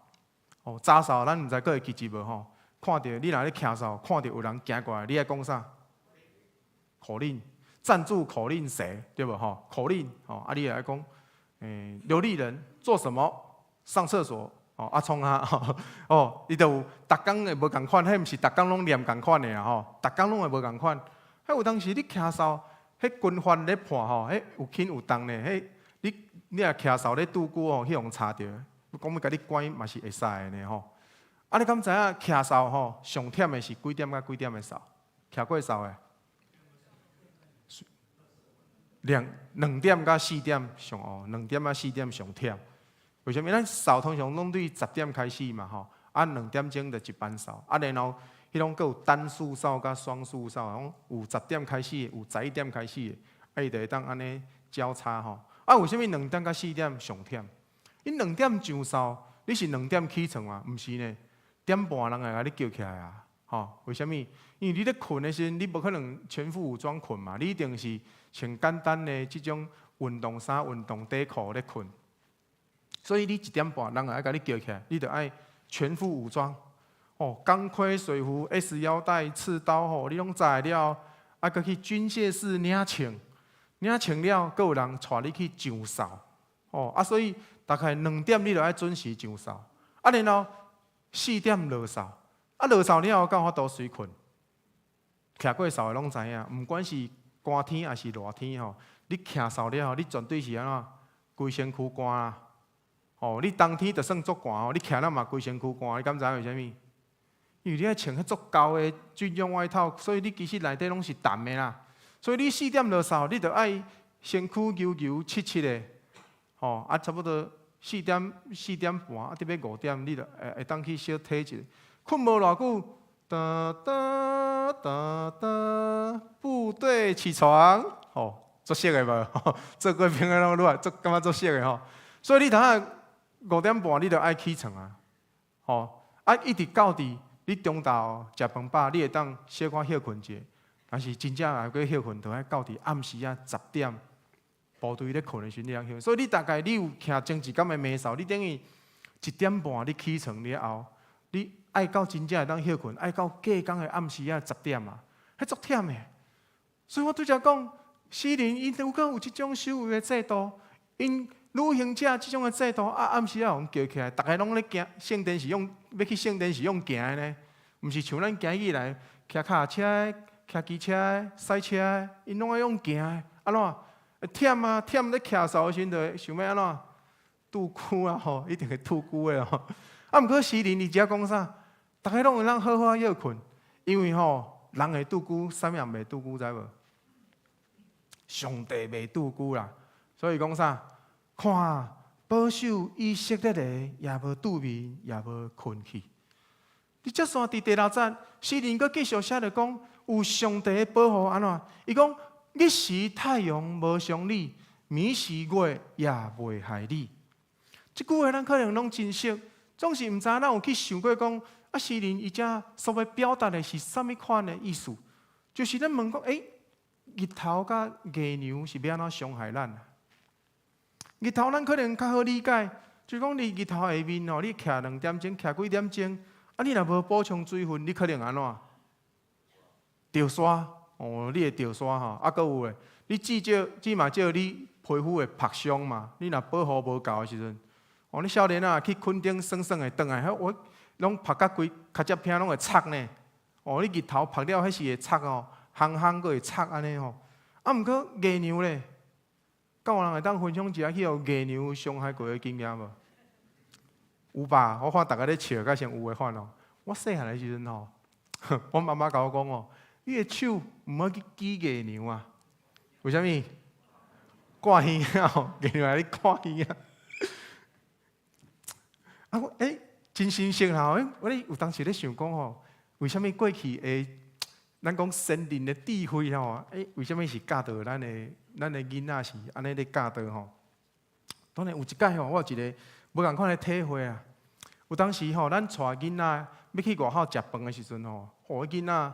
哦，查哨咱毋知閣會記得無吼？看著你若咧徛哨，看著有人行過來，你愛講啥？口令，站住口令誰？對無吼？口令吼，啊，你會愛講，欸，劉立人做什麼？上廁所。哦，啊創啥？哦，伊就有，逐工會無仝款，彼毋是逐工攏念仝款的啦吼，逐工攏會無仝款。彼有當時你徛哨，彼軍犯咧判吼，彼有輕有重咧，彼你若徛哨咧拄久吼，去予查著，講欲共你關嘛是會使的呢吼。啊，你敢知影徛哨吼，上忝的是幾點到幾點的哨？徛過哨的？兩點到四點上哦，兩點到四點上忝。為啥物？咱哨通常攏對10點開始嘛吼，啊兩點鐘就一班哨，啊然後彼種閣有單數哨佮雙數哨，講有十點開始的，有11點開始的，啊伊就會當按呢交叉吼。啊為啥物兩點到四點上忝？你兩點上哨，你是兩點起床嗎？毋是呢，點半人會共你叫起來啊！吼，為啥物？因為你咧睏的時陣，你無可能全副武裝睏嘛，你一定是穿簡單的這種運動衫、運動底褲咧睏。所以你1點半，人會愛共你叫起來，你著愛全副武裝，哦，鋼盔、水壺、S 腰帶、刺刀，吼，你攏知了，啊，閣去軍械室領槍，領槍了，閣有人帶你去上哨，哦，啊，所以大概兩點你著愛準時上哨，啊，然後四點落哨，啊，落哨了後閣有法度隨睏，徛過哨的攏知影，毋管是寒天抑是熱天吼，你徛哨了後，你絕對是按怎規身軀汗啊！哦，你冬天就算足寒哦，你徛了嘛規身軀汗，你敢知為啥物？因為你愛穿彼足厚的軍用外套，所以你其實內底攏是澹的啦。所以你四點落哨，你著愛身軀油油濕濕的，吼啊，差不多四點4點半，啊，得欲5點，你著會會當去小體一下。睏無偌久，噠噠噠噠，部隊起床，吼，足熟的無？做過兵的攏愈來足感覺足熟的吼。所以你通仔5點半，你著愛起床啊，吼啊，一直到佇你中晝食飯飽，你會當小可歇睏者。但是真正來閣歇睏，著愛到佇暗時仔十點，部隊咧睏的時陣，你通歇。所以你大概你有徛前一工的暝哨，你等於1點半你起床了後，你愛到真正會當歇睏，愛到隔工的暗時仔十點啊，彼足忝的。所以我拄才講，詩人𪜶如果有這種守衛的制度，𪜶旅行者這種的制度，啊暗時仔予人叫起來，逐家攏咧行聖殿是用欲去聖殿是用行的呢，毋是像咱行起來騎腳踏車、騎機車、賽車，𪜶攏愛用行的，按怎？會忝啊，忝咧徛哨的時陣，就會想欲按怎？拄久啊吼，一定會拄久的吼。啊，毋過詩人伊遮講啥？逐家攏會當好好歇睏，因為吼人會拄久，啥物人袂拄久知無？上帝袂拄久啦。所以講啥？看，保守以色列的，也無拄眠，也無睏去。你接續佇第六節，詩人閣繼續寫著講，有上帝的保護按怎？伊講，日時太陽無傷你，暝時月也袂害你。這句話咱可能攏真熟，總是毋知咱有去想過講，啊，詩人伊遮所欲表達的是啥物款的意思？就是咱問講，欸，日頭佮月娘是欲按怎傷害咱？日頭咱可能較好理解，就講佇日頭下面哦，你徛2點鐘，徛幾點鐘，啊，你若無補充水分，你可能按怎？著沙哦，你會著沙吼，啊，閣有咧，你至少至嘛少你皮膚會曝傷嘛，你若保護無夠的時陣，哦，你少年仔去墾丁耍耍的轉來，我攏曝甲規跤脊骿攏會赤呢。哦，你日頭曝了，彼是會赤哦，烘烘閣會赤按呢吼。啊，毋過月娘咧，敢有人會當分享一下去予月娘傷害過的經驗無？有吧？我看逐家咧笑，敢像有的款哦。我細漢的時陣吼，我媽媽共我講哦，你的手毋好去舉月娘啊。為啥物？割耳仔吼，月娘來你割耳仔。啊，我欸，真新鮮吼！我咧有當時咧想講吼，為啥物過去的咱講先人的智慧吼？欸，為啥物是教導咱的囡仔是按呢咧教導吼？當然有一擺吼，我有一个無仝款的體會啊。有當時吼，咱帶囡仔欲去外口食飯的時陣吼，吼，囡仔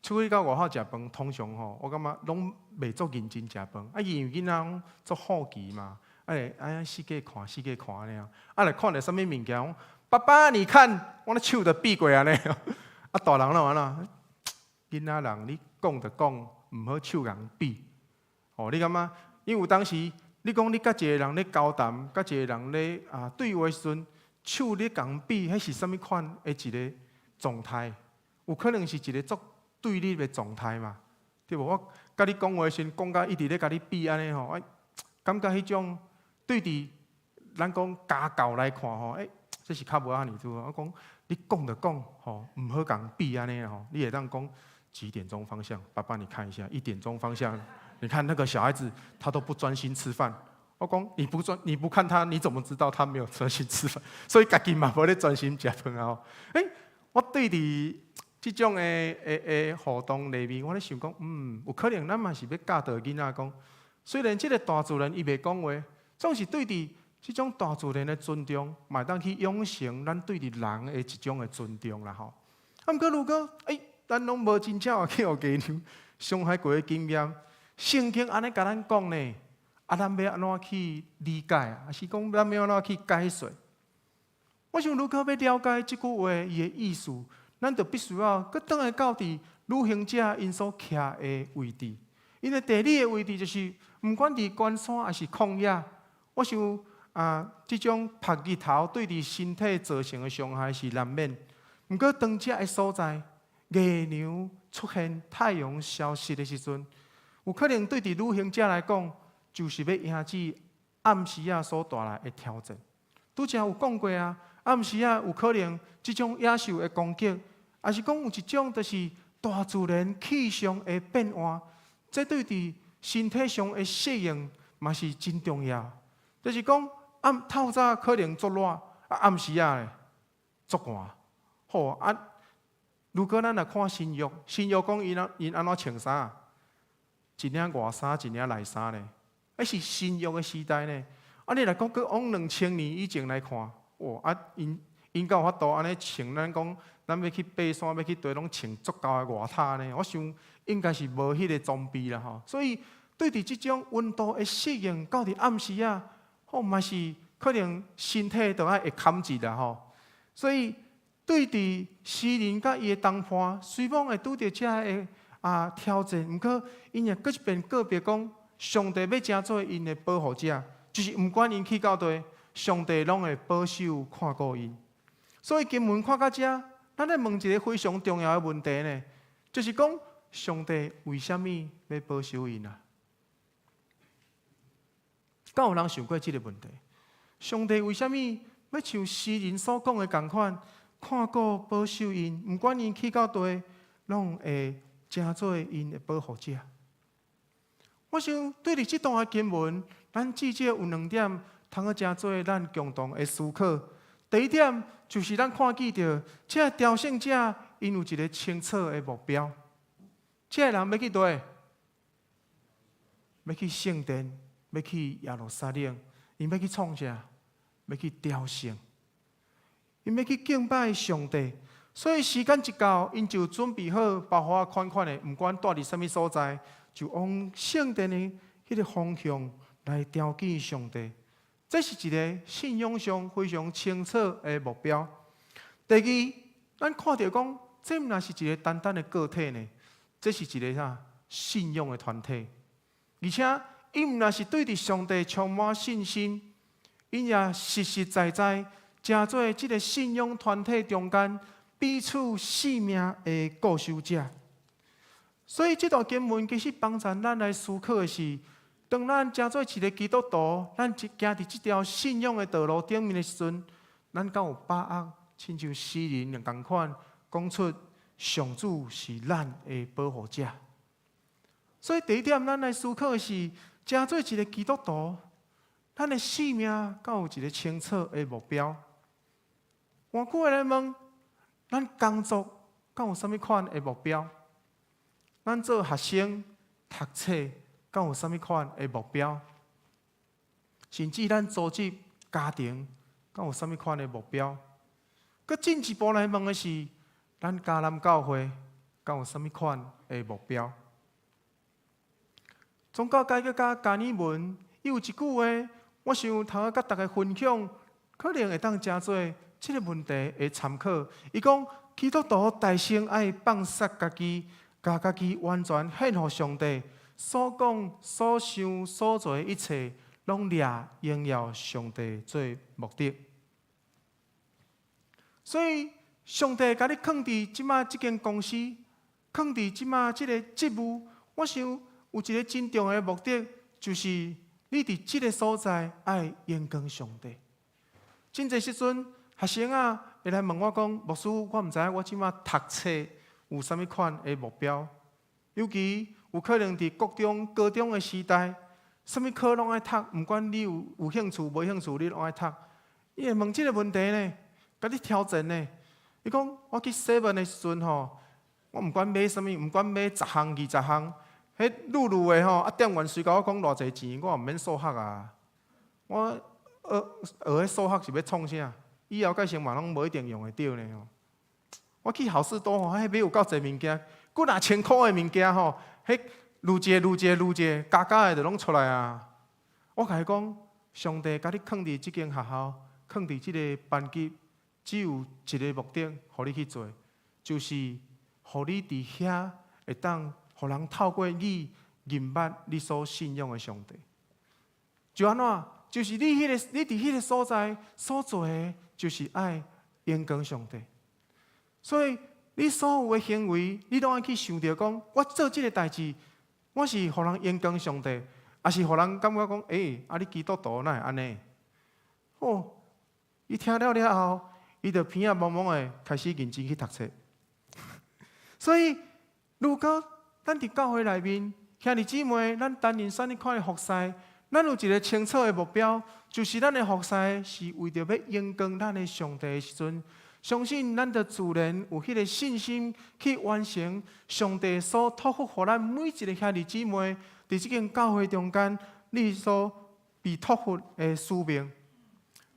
出去到外口食飯，通常吼，我感覺攏袂足認真食飯。啊，因為囡仔攏足好奇嘛，啊會按呢四界看四界看按呢啊，啊若看著啥物物件，講爸爸你看，我咧手就比過按呢。啊，大人攏按怎？囡仔人你講就講，毋好手共比。哦，你感覺？因為有當時你講你佮一个人咧交談，佮一個人咧啊對話時陣，手咧共比，彼是啥物款的一個狀態？有可能是一個足對立的狀態嘛，對無？我佮你講話時陣，講甲一直咧共你比按呢吼，哎，感覺彼種對佇咱講家教來看吼，欸，這是較無按呢對無？我講你講就講吼，毋好共比按呢吼，你會當講幾點鐘方向？爸爸你看一下，1點鐘方向，你看那個小孩子他都不專心吃飯。我講你不專，你不看他，你怎麼知道他沒有專心吃飯？所以家己嘛無咧專心食飯啊！吼，欸，我對佇這種的互動裡面，我咧想講，有可能咱嘛是欲教導囡仔講，雖然這個大自然伊袂講話，總是對佇這種大自然的尊重，嘛會當去養成咱對佇人的一種的尊重啦吼。啊，毋過如果欸，咱攏無真正去予月娘傷害過的經驗，聖經按呢共咱講呢，啊，咱欲按怎去理解啊？抑是講咱欲按怎去解說？我想，如果欲了解這句話伊的意思，咱就必須要閣轉來到佇旅行者𪜶所徛的位置。𪜶的地理的位置就是，毋管佇高山抑是曠野，我想啊，這種曝日頭對佇身體造成的傷害是難免。毋過當這个所在，月娘出現、太陽消失的時陣，有可能對佇旅行者來講，就是欲迎接暗時仔所帶來的挑戰。拄才有講過啊，暗時仔有可能這種野獸的攻擊，抑是講有一種就是大自然氣象的變換，這對佇身體上的適應嘛是真重要。就是講暗透早可能足熱，啊暗時仔咧足寒。好啊，如果咱若看新約，新約講𪜶按怎穿衫？一領外衫，一領內衫咧。彼是新約的時代呢。啊，你若講閣往2000年以前來看，哇！啊，𪜶敢有法度按呢穿？咱講，咱欲去爬山，欲去佗攏穿足厚的外套呢？我想應該是無彼个裝備啦吼。所以對佇這種溫度的適應，到佇暗時仔，吼嘛是可能身體都愛會坎一啦吼。所以對佇詩人佮伊的同伴，雖罔會拄著這个啊挑戰，毋過𪜶也閣一遍告別講，上帝欲成做𪜶的保護者，就是毋管𪜶去到佗，上帝攏會保守看顧𪜶。所以經文看到遮，咱咧問一個非常重要的問題呢，就是講上帝為啥物欲保守𪜶啊？敢有人想過這个問題？上帝為啥物欲像詩人所講的仝款，看顧保守𪜶，毋管𪜶去到佗，攏會成做𪜶的保護者？我想對佇這段的經文，咱至少有兩點通好成做咱共同的思考。第一點就是咱看見著，這個朝聖者𪜶有一个清楚的目標。這个人欲去佗？欲去聖殿，欲去耶路撒冷，𪜶欲去創啥？欲去朝聖，𪜶欲去敬拜上帝。所以時間一到，𪜶就準備好包袱仔款款的，毋管蹛佇啥物所在，就往聖殿的彼个方向來朝見上帝。這是一个信仰上非常清楚的目標。第二，咱看著講，這毋若是一个單單的個體呢，這是一个啥信仰的團體，而且𪜶毋若是對著上帝充滿信心，𪜶也實實在在成做這个信仰團體中間彼此性命的固守者。所以這段經文其實幫助咱來思考的是，當咱成做一个基督徒，咱行佇這條信仰的道路頂面的時陣，咱敢有把握，親像詩人仝款講出上主是咱的保護者。所以第一點，咱來思考的是，成做一个基督徒，咱的性命敢有一个清楚的目標？換句話來問，咱工作敢有啥物款的目標？咱做學生讀冊敢有啥物款的目標？甚至咱組織家庭敢有啥物款的目標？閣進一步來問的是，咱迦南教會敢有啥物款的目標？宗教改革家加爾文，伊有一句話，我想通好佮大家分享，可能會當成做這个問題的參考。伊講，基督徒大先愛放殺家己，共家己完全獻予上帝，所講、所想、所做的一切，攏掠榮耀上帝做目的。所以，上帝共你囥佇這馬這間公司，囥佇這馬這個職務，我想有一个真重要的目的，就是你佇這个所在愛榮光上帝。真濟時陣，學生仔會來問我講：牧師，我毋知影我這馬讀冊有啥物款的目標。尤其有可能佇國中、高中的時代，啥物科攏愛讀，毋管你有興趣無興趣，你攏愛讀。伊會問這个問題呢，共你挑戰呢。伊講我去 seven 的時陣吼，我毋管買啥物，毋管買十項、二十項，彼滷滷的吼，啊店員隨共我講偌濟錢，我也毋免數學啊。我學學彼數學是欲創啥？以後蓋生嘛攏無一定用會著呢吼。我去好市多吼，彼買有夠濟物件，幾若千箍的物件吼，彼滷一个滷一个滷一个，加加的就攏出來啊。我共伊講，上帝共你囥佇這間學校，囥佇這个班級，只有一个目的，予你去做，就是予你佇遐會當予人透過你認捌你所信仰的上帝。就按怎？就是你彼个，你佇彼个所在所做的，就是愛榮光上帝。所以你所有的行為，你攏愛去想著講，我做這个代誌，我是予人榮光上帝，抑是予人感覺講，欸，啊你基督徒哪會按呢？哦，伊聽了了後，伊就鼻仔摸摸的開始認真去讀冊。所以，如果咱佇教會內面，兄弟姊妹，咱擔任啥物款的服侍，咱有一个清楚的目標，就是咱的服侍是為著欲榮光咱的上帝的時陣，相信咱就自然有彼个信心去完成上帝所託付予咱每一个兄弟姊妹，佇這間教會中間，你所被託付的使命。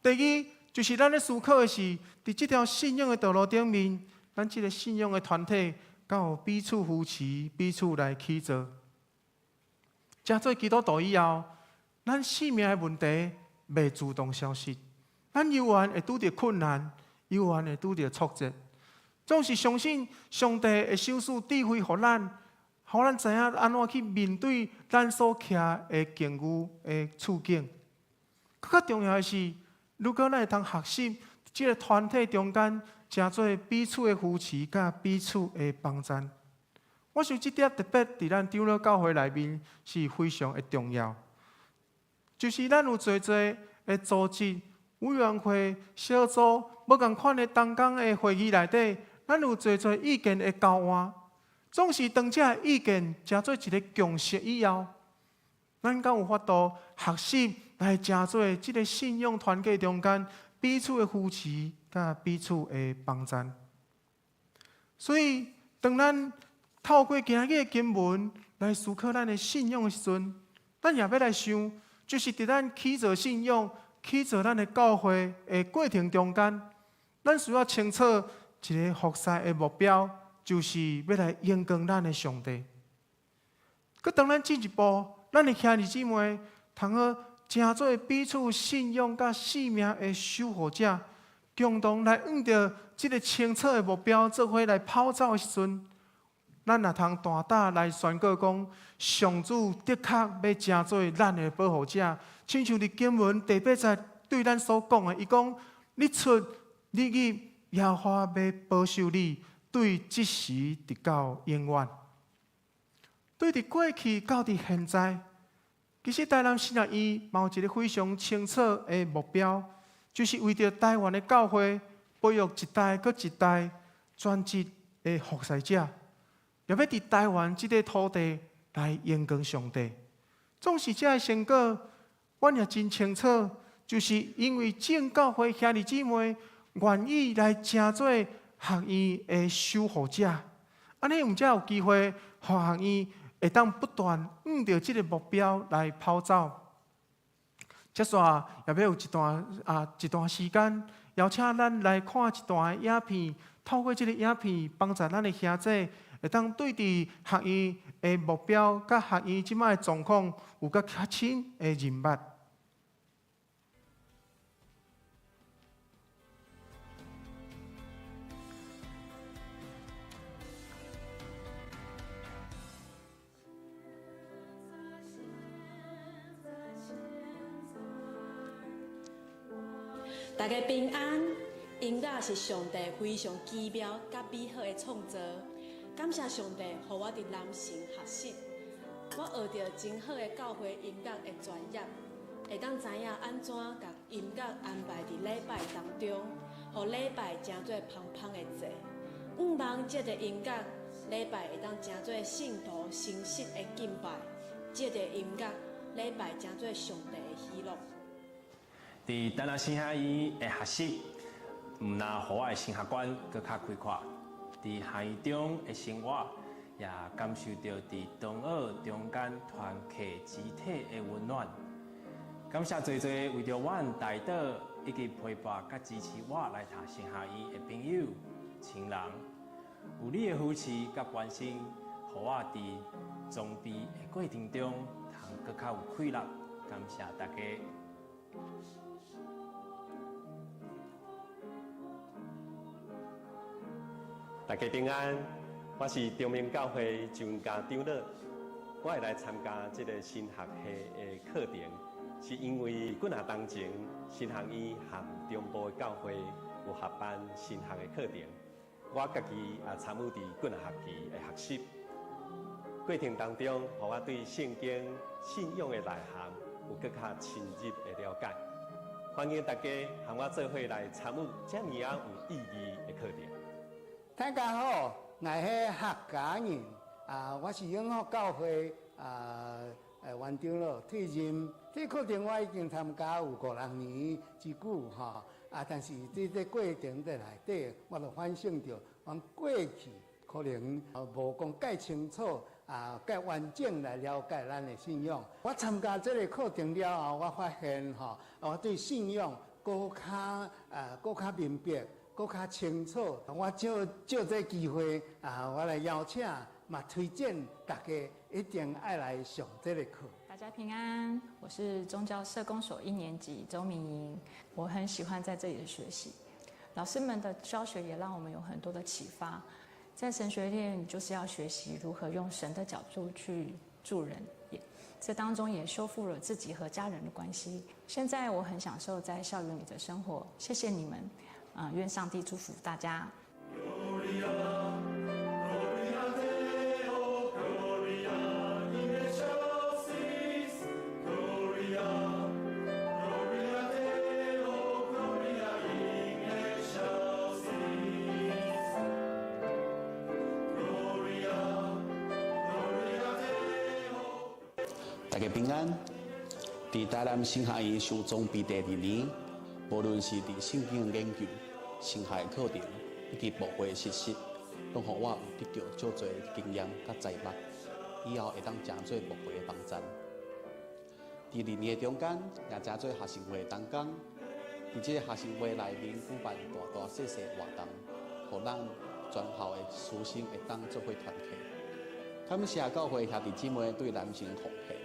第二，就是咱咧思考的是，佇這條信仰的道路頂面，咱這个信仰的團體，敢有彼此扶持、彼此來起造。成做基督徒以後，咱性命的問題袂自動消失，咱猶原會拄著困難，猶原會拄著挫折。總是相信上帝會賞賜智慧予咱，予咱知影按怎去面對咱所徛的境遇的處境。閣較重要的是，如果咱會當學習這个團體中間，成做彼此的扶持，佮彼此的幫贊。我想這點特別佇咱長老教會內面是非常的重要。就是咱有濟濟的組織、委員會、小組，無仝款的同工的會議內底，咱有濟濟意見的交換。總是當這个意見成做一个共識以後，咱敢有法度學習來成做這个信仰團體中間彼此的扶持，佮彼此的幫贊？所以，當咱透過今日的經文來思考咱的信仰的時陣，咱也欲來想，就是佇咱起造信仰、起造咱的教會的過程中間，咱需要清楚一个服侍的目標，就是欲來榮光咱的上帝。閣當咱進一步，咱的兄弟姊妹通好成做彼此信仰佮性命的守護者，共同來向著這个清楚的目標做伙來跑走的時陣，咱也通大膽來宣告講，上主的確欲成做咱的保護者。親像佇經文第八節對咱所講的，伊講：你出，你入，耶和華欲保守你，對這時直到永遠。對佇過去到佇現在，其實台南神學院嘛有一个非常清楚的目標，就是為著台灣的教會培育一代閣一代專職的服侍者，也欲佇台灣這个土地來榮光上帝。總是這个成果，阮也真清楚，就是因為眾教會兄弟姊妹願意來成做學院的守護者，按呢阮才有機會，予學院會當不斷向著這个目標來跑走。接紲也欲有一段啊一段時間，邀請咱來看一段影片，透過這个影片，幫助咱的兄弟會當對佇學院的目標佮學院這擺的狀況有閣較深的認捌。大家平安，音樂是上帝非常奇妙佮美好的創造。感謝上帝，予我佇南神學習，我學著真好的教會音樂的專業，會當知影按怎共音樂安排佇禮拜當中，予禮拜成做芳芳的祭。向望藉著音樂，禮拜會當成做聖徒誠實的敬拜；藉著音樂，禮拜成做上帝的喜樂。佇台南神學院的學習，毋但予我的神學觀閣較開闊，佇學院中的生活，也感受著佇同學中間團契集體的溫暖。感謝濟濟為著阮代禱以及陪伴佮支持我來讀神學院的朋友、親人，有你的扶持佮關心，予我佇裝備的過程中，通閣較有氣力。感謝大家。大家平安，我是中明教會張家長老，我會來參加這个神學系的課程，是因為幾若當前神學院和中部的教會有合辦神學的課程，我家己也參與佇幾若學期的學習過程當中，予我對聖經信仰的內涵有閣較深入的了解。歡迎大家和我做伙來參與這爾仔有意義的課程。大家好，𠊎係客家人啊，我是永福教會啊元長老退任。這課程我已經參加有五六年之久吼啊，但是佇這過程的內底，我就反省著，講過去可能無講蓋清楚啊，蓋完整來了解咱的信仰。我參加這个課程了後，我發現吼，我對信仰閣較啊，閣較明白。閣較清楚，我藉藉這機會啊，我來邀請，嘛推薦大家一定愛來上這个課。大家平安，我是宗教社工所一年級周明瑩，我很喜歡在這裡的學習，老師們的教學也讓我們有很多的啟發。在神學院，就是要學習如何用神的角度去助人，也這當中也修復了自己和家人的關係。現在我很享受在校園裡的生活，謝謝你們。啊！願上帝祝福大家。大大家平安。佇台南神學院受裝備第二年，無論是佇聖經的研究、神學的課程以及牧會的實習，攏予我有得著足濟經驗佮才目，以後會當成做牧會的幫贊。佇二年的中間，也成做學生會的同工。佇這個學生會內面舉辦大大細細活動，予咱全校的師生會當做伙團契。感謝教會兄弟姊妹對南神奉獻，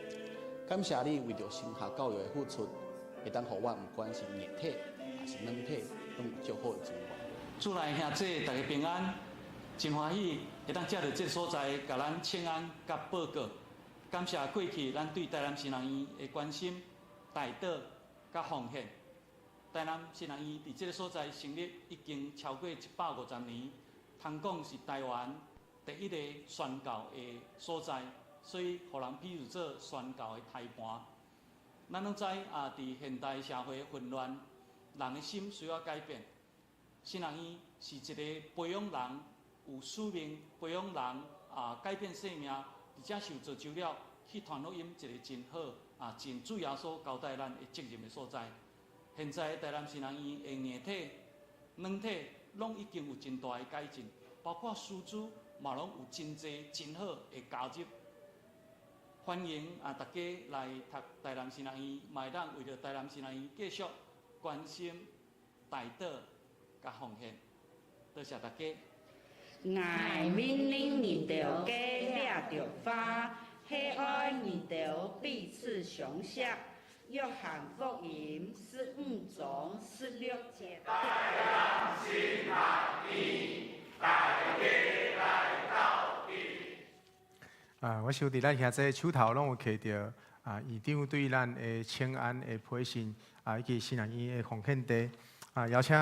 感謝你為著神學教育的付出，會當予阮毋管是硬體抑是軟體，攏有足好的資源。主內兄弟大家平安，真歡喜會當藉著這个所在，共咱請安佮報告。感謝過去咱對台南神學院的關心、代禱佮奉獻。台南神學院佇這个所在成立已經超過150年，通講是台灣第一个宣教的所在，所以予人比喻做宣教的胎盤。咱攏知啊，佇現代社會混亂，人的心需要改變。神學院是一个培養人有使命，培養人啊改變生命，而且受造就了去傳福音，一个真好啊，真主耶穌交代咱的責任的所在。現在台南神學院的硬體、軟體攏已經有真大的改進，包括師資嘛攏有真濟真好的加入。歡迎啊，大家來讀台南神學院，嘛會當為著台南神學院繼續關心、代禱佮奉獻。多謝大家。𠊎命令你著皆掠著話，係愛你著彼此相錫。約翰福音15章16節。台南神學院，大家來鬥陣。啊，我想佇咱兄弟手頭攏有摕著啊，院長對咱的請安的批信啊，以及神學院的奉獻地啊，邀請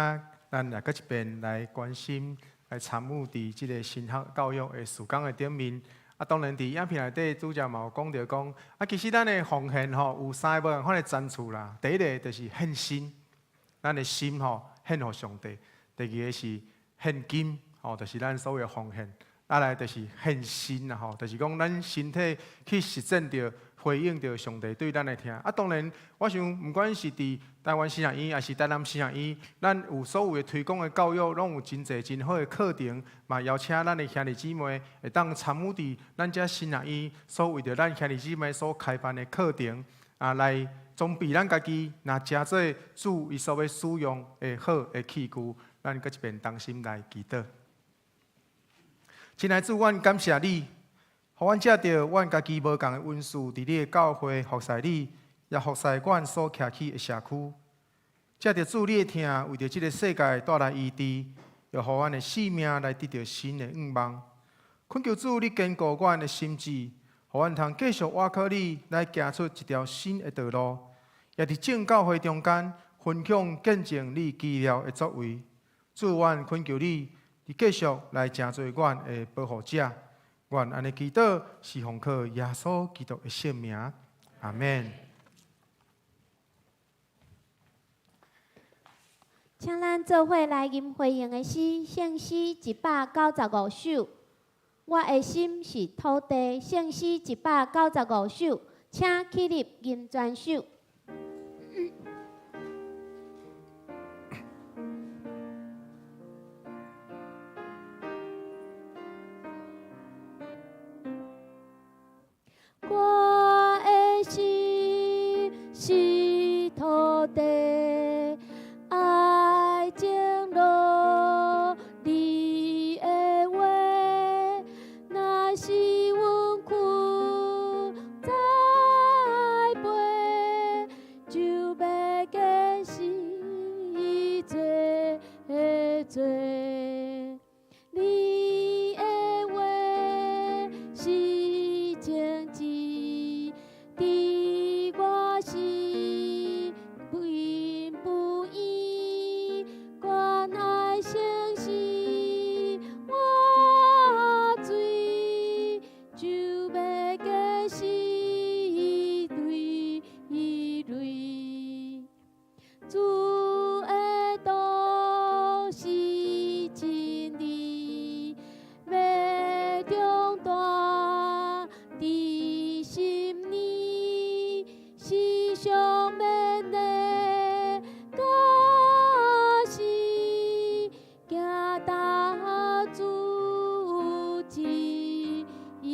咱來閣一遍來關心、來參與佇這个神學教育的事工的頂面。啊，當然佇影片內底，主持嘛有講著講，啊，其實咱的奉獻吼有三个無仝款的層次啦。第一个就是獻身，咱的心吼獻予上帝；第二个是獻金，吼，就是咱所謂的奉獻；啊來就是獻身啦，吼，就是講咱身體去實踐著、回應著上帝對咱的疼。啊，當然，我想毋管是佇台灣神學院，抑是台南神學院，咱有所有的推廣的教育，攏有真濟真好的課程，嘛邀請咱的兄弟姊妹會當參與佇咱遮神學院所為著咱兄弟姊妹所開辦的課程，啊，來裝備咱家己，若成做主伊所欲使用的好的器具，咱閣一遍同心來祈禱。親愛主，阮感謝你，予阮藉著阮家己無仝的恩賜，佇你的教會服侍你，也服侍阮所徛起的社區。藉著主你的疼，為著這个世界帶來醫治，又予阮的性命來得著新的願望。懇求主，你堅固阮的心志，予阮通繼續倚靠你，來行出一條新的道路，也佇眾教會中間分享見證你奇妙的作為。主，阮懇求你，你繼續來成做阮的保護者。阮按呢祈禱是奉靠耶穌基督的聖名，阿們。請咱做伙來吟回應的詩，聖詩195首。我的心是土地，聖詩195首，請起立吟全首。我的心是土地，愛種落你的話，若是阮囥栽培，就欲結實濟濟。你的話是種子，佇我心並不遠，關愛城市活水，就欲結實累累。主的道是真理，欲長大佇心裡。免的假死，行达主旨意。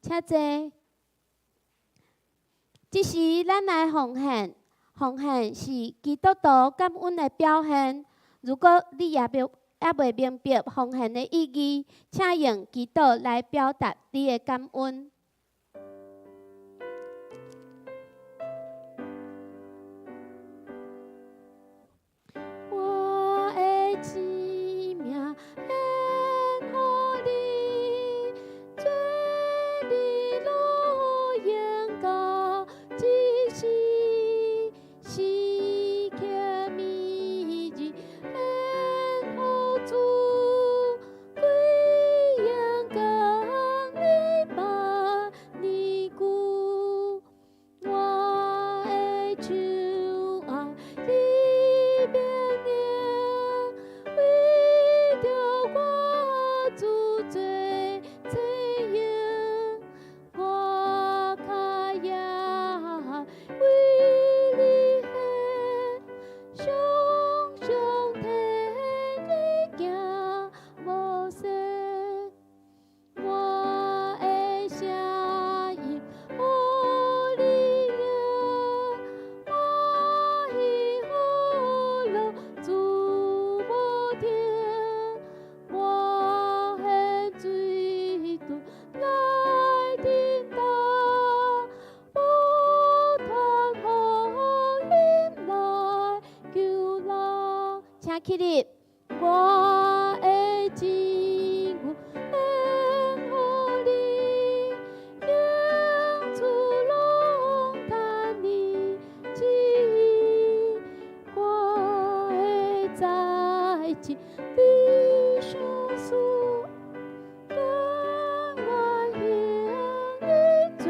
請坐。這時，咱來奉獻，奉獻是基督徒感恩的表現。如果你猶未明白奉獻的意義，請用祈禱來表達你的感恩。我的生命獻予你，做你路榮到這時，時刻銘日獻予主，歸榮光你萬年久。我的手愛你命令，為著我主做祭用，我較也為你獻，常常替你行無息。我的聲音予你聽，歡喜福樂主無停，我獻水頓來振動，不傳福音來救人。請起立，我的真有獻予你，永處攏趁你旨意，我的財智你賞賜，甘願行你做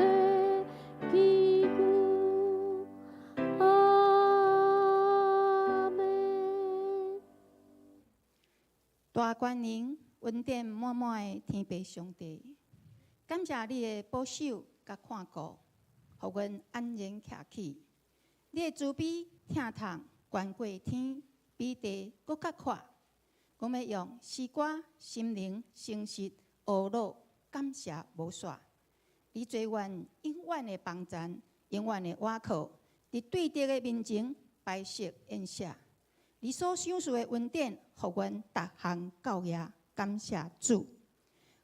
基久。阿們。大觀靈恩典滿滿的天父上帝，感謝你的保守佮看顧，予阮安然徛起。你的慈悲疼痛懸過天，比地閣較闊。阮欲用詩歌、心靈、誠實、呵咾感謝無煞。你做阮永遠的幫贊，永遠的倚靠，佇對敵的面前擺設宴席。你所賞賜的恩典，予阮逐項夠額，感謝主。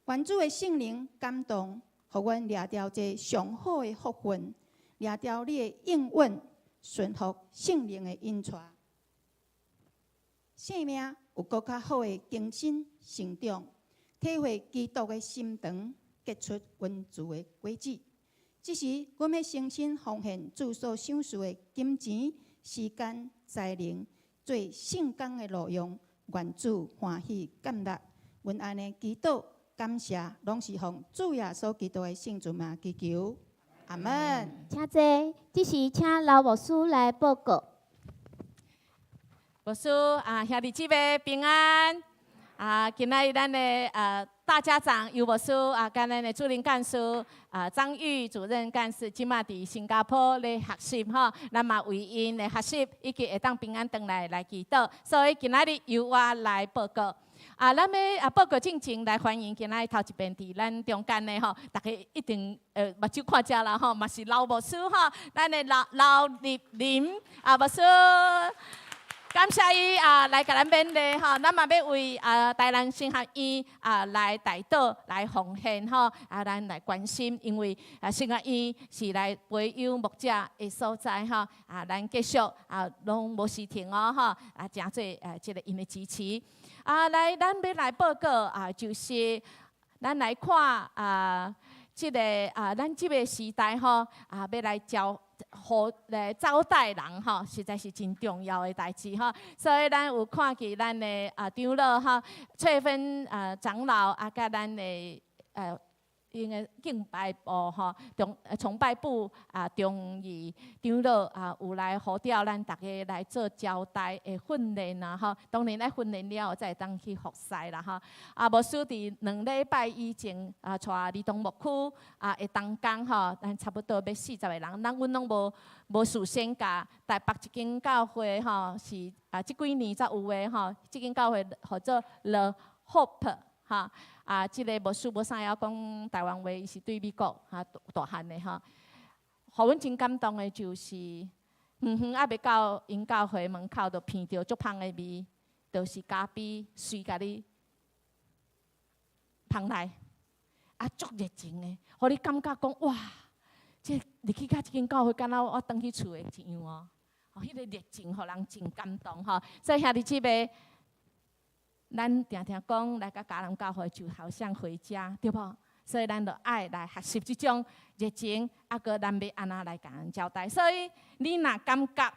願主的聖靈感動，予阮掠著這上好的福分，掠著你的應允，順服聖靈的引帶，生命有閣較好的更新成長，體會基督的心腸，結出溫慈的果子。這時，阮欲誠心奉獻主所賞賜的金錢、時間、才能，做聖工的路用，願主歡喜接納。阮按呢祈禱感謝，攏是奉主耶穌基督的聖尊名祈求。阿門。請坐，這時請劉牧師來報告。牧師啊，兄弟姊妹平安啊！今仔日咱的大家長尤牧師啊，佮咱的主任幹事啊張玉主任幹事，這馬佇新加坡咧學習吼，咱嘛為𪜶的學習以及會當平安轉來來祈禱，所以今仔日由我來報告。啊，咱欲啊報告進前來歡迎今仔日頭一遍佇咱中間的吼，大家一定目睭看遮啦吼，嘛是劉牧師吼，咱的劉劉立林啊牧師。感謝伊啊，來共咱勉勵吼，咱嘛欲為啊台南神學院啊來代禱、來奉獻吼，啊咱來關心，因為啊神學院是來培養牧者的所在吼，啊咱繼續啊攏無時停哦吼，啊誠濟啊這个𪜶的支持。啊來，咱欲來報告啊，就是咱來看啊，這个啊咱這个時代吼啊，欲來教。好來招待人吼，實在是真重要的代誌吼。所以咱有看見咱的啊長老吼，翠芬啊長老啊，佮咱的 𪜶的敬拜部吼，崇拜部啊，中义长老啊，有來呼召咱逐家來做招待的訓練啦吼。當然愛訓練了後，才會當去服侍啦吼。啊，牧師佇2禮拜以前啊，帶兒童牧區啊的同工吼，咱差不多欲40個人，咱阮攏無事先共台北一間教會吼，是啊，這幾年才有的吼，這間教會號做 The Hope 哈。啊，這个牧師無啥曉講台灣話，伊是對美國哈大漢的吼。予阮真感動的就是，遠遠猶未到𪜶教會門口，就鼻著足芳的味，就是咖啡隨共你芳來，啊，足熱情的，予你感覺講哇，這入去到這間教會，敢若我轉去厝的一樣哦。吼，彼个熱情，予人真感動吼。所以兄弟姊妹，咱定定講來到迦南教會就好像回家，對無？所以咱就愛來學習這種熱情，啊，閣咱欲按怎來共人招待。所以你若感覺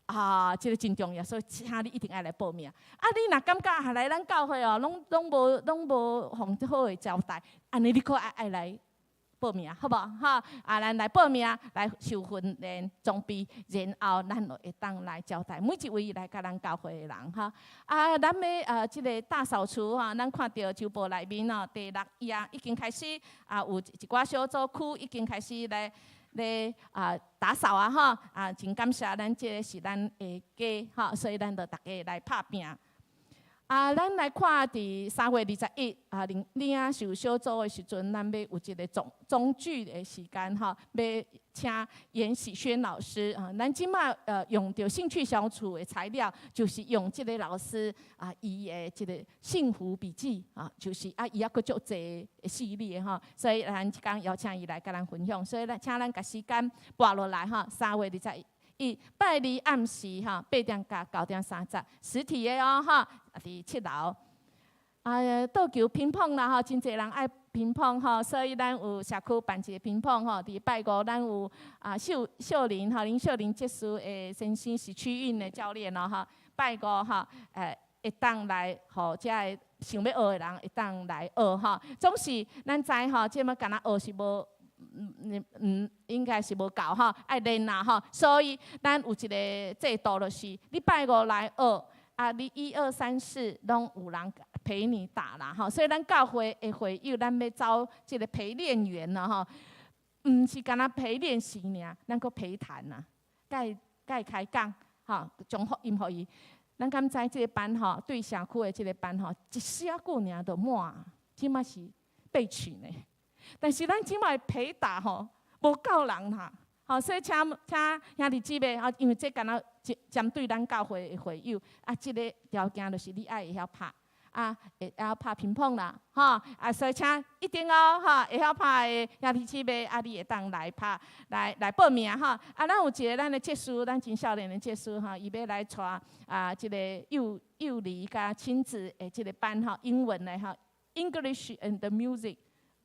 啊，這个真重要，所以請你一定愛來報名。啊，你若感覺來咱教會哦，攏無予好的招待，按呢你閣愛來報名，好無？哈，啊，咱來報名來受訓練裝備，然後咱就會當來招待每一位來共咱教會的人，哈。啊，咱欲這个大掃除哈，咱看著週報內面哦，第六頁已經開始啊，有一寡小組區已經開始來咧啊打掃啊，哈，啊，真感謝咱這个是咱的家，哈，所以咱就逐家來拍拚。啊，咱來看佇3月21啊，恁領袖小組的時陣，咱欲有一个總聚的時間吼，欲請嚴喜軒老師啊。咱這馬用著興趣小組的材料，就是用這个老師啊，伊的這个幸福筆記啊，就是啊，伊猶閣足濟的系列吼，所以咱這工邀請伊來共咱分享，所以咱請咱共時間撥落來吼，3月21，拜二暗時吼，8點到9點30，實體的哦吼，佇7樓。啊，桌球乒乓啦吼，真濟人愛乒乓吼，所以咱有社區辦一个乒乓吼。佇拜五咱有啊秀秀玲吼，林秀玲執事的先生是區運的教練哦吼。拜五吼，會當來予遮个想欲學的人會當來學吼。總是咱知吼，這物干焦學是無。應該是無夠吼，愛練啦吼，所以咱有一个制度，就是你拜五來學，啊，你一二三四攏有人陪你打啦吼。所以咱教會的會友，咱欲招這个陪練員啦吼，毋是干焦陪練習爾，咱閣陪談呐，共伊開講吼，將福音予伊。咱敢知這个班吼，對社區的這个班吼，一絲仔久爾就滿，這馬是備取呢。但是咱這馬陪打吼，無夠人哈，吼，所以請兄弟姊妹啊，因為這干焦針對咱教會的會友啊，這个條件就是你愛會曉拍，啊，會曉拍乒乓啦，吼，啊，所以請一定哦，吼，會曉拍的兄弟姊妹啊，你會當來拍，來報名吼。啊，咱有一个咱的執事，咱真少年的執事吼，伊欲來帶啊，這个幼兒佮親子的這个班吼，英文的吼，English and Music。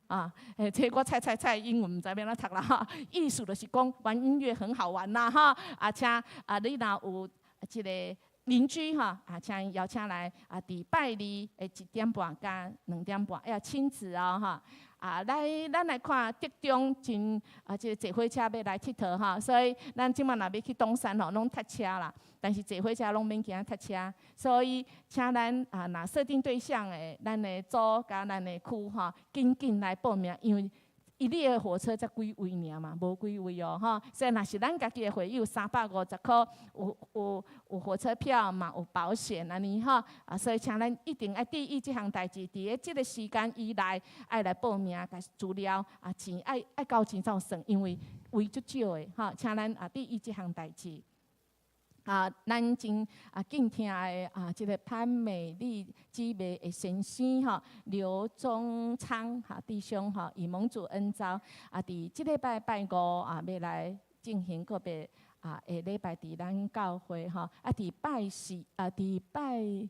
啊，這我猜猜猜英文毋知欲按怎讀啦哈，意思就是講玩音樂很好玩啦哈。啊，請啊，你若有這个鄰居哈，啊，請邀請來啊，佇拜二的1點半佮2點半，要親子哦哈。啊，來，咱來看竹中真啊，這个坐火車欲來𨑨迌哈，所以咱這馬若欲去東山吼，攏塞車啦。但是坐火車攏免驚塞車，所以請咱啊，若設定對象的，咱的組佮咱的區吼，緊緊來報名，因為一列火車才幾位爾嘛，無幾位哦吼。所以若是咱家己的會友350塊，有火車票嘛，有保險按呢吼。啊，所以請咱一定愛注意這項代誌，佇咧這个時間以內愛來報名，共資料啊錢愛交錢才有算，因為位足少的吼，請咱啊注意這項代誌。啊，咱真啊敬聽的啊，這个潘美麗姊妹的先生吼，劉宗昌哈弟兄吼，伊蒙主恩召啊，佇這禮拜拜五啊，欲來進行個別啊，下禮拜佇咱教會吼，啊，佇拜四啊，佇拜。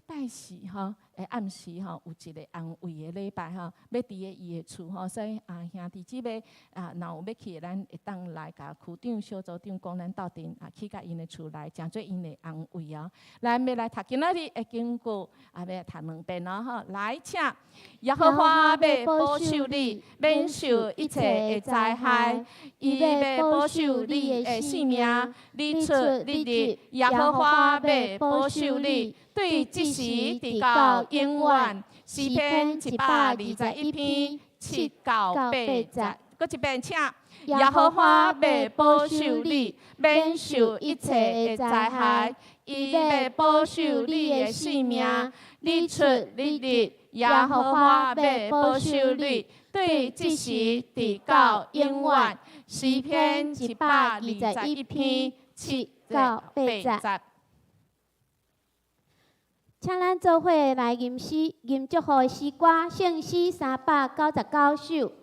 拜四吼，暗时吼，有一个安慰的礼拜吼，欲佇咧伊的厝吼，所以啊，兄弟姊妹啊，若有欲去的，咱會當來共區長、小組長講，咱鬥陣啊，去共𪜶的厝內，成做𪜶的安慰哦。咱欲來讀今仔日的經句，啊，欲來讀兩遍哦吼。來，請耶和華欲保守你，免受一切的災害，伊欲保守你的性命，你出你入，耶和華欲保守你，對這時直到永遠。詩篇121篇7到8節，閣一遍，請。耶和華欲保守你，免受一切的災害，伊欲保守你的性命，你出你入，耶和華欲保守你，對這時直到永遠。詩篇121篇7到8節。請咱做伙來吟詩，吟祝福的詩歌，聖詩399首，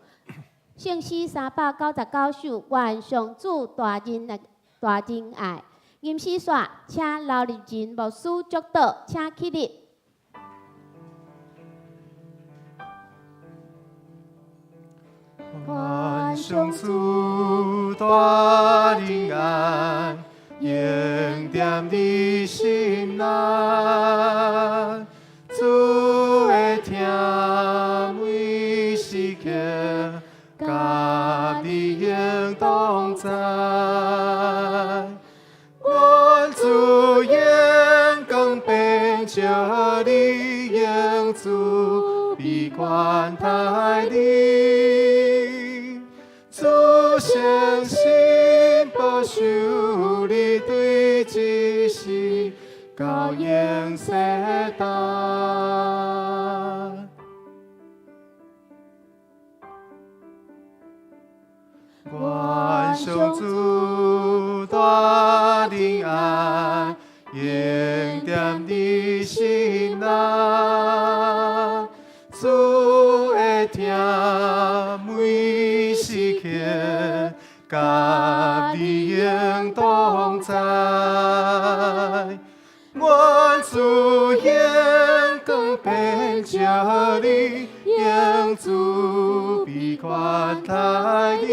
聖詩399首，願上主大仁大仁愛。吟詩煞，請劉立仁牧師祝禱，請起立。願上主大仁愛，永踮你心內，主的疼每時刻，佮你永同在。願主榮光遍照你，用慈悲款待你，主誠實保守你，對這時到永世代。願上主大仁愛，永踮你心內，主的疼每時刻，佮你永同在。願主榮光遍照你，用慈悲款待你，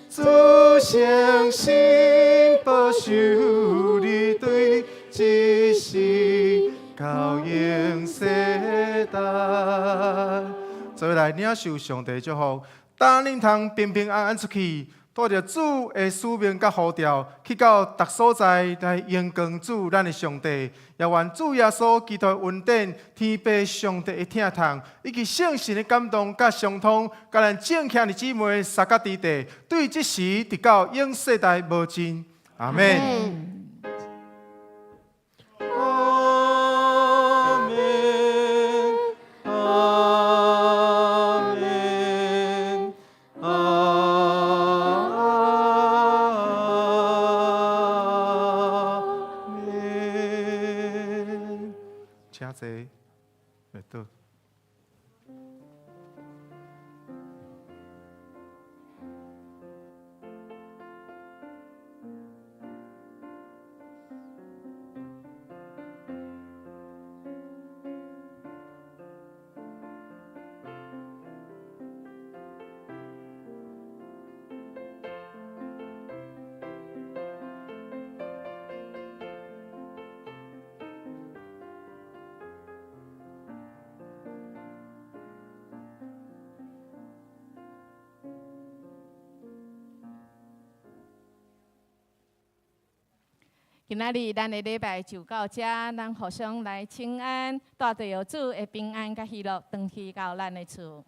主誠實保守你，對這時到永世代。做伙來領受上帝祝福，當恁通平平安安出去，帶著主的使命佮呼召，去到逐所在來榮光主咱的上帝。也願主耶穌基督的恩典、天父上帝的疼痛，以及聖神的感動佮相通，佮咱眾兄弟姊妹三甲弟弟，對這時直到永世代無盡。阿們。阿們，阿們，阿們。請坐，來倒。今仔日咱的禮拜就到這，咱互相來請安，帶著主的平安佮喜樂，轉去到咱的厝。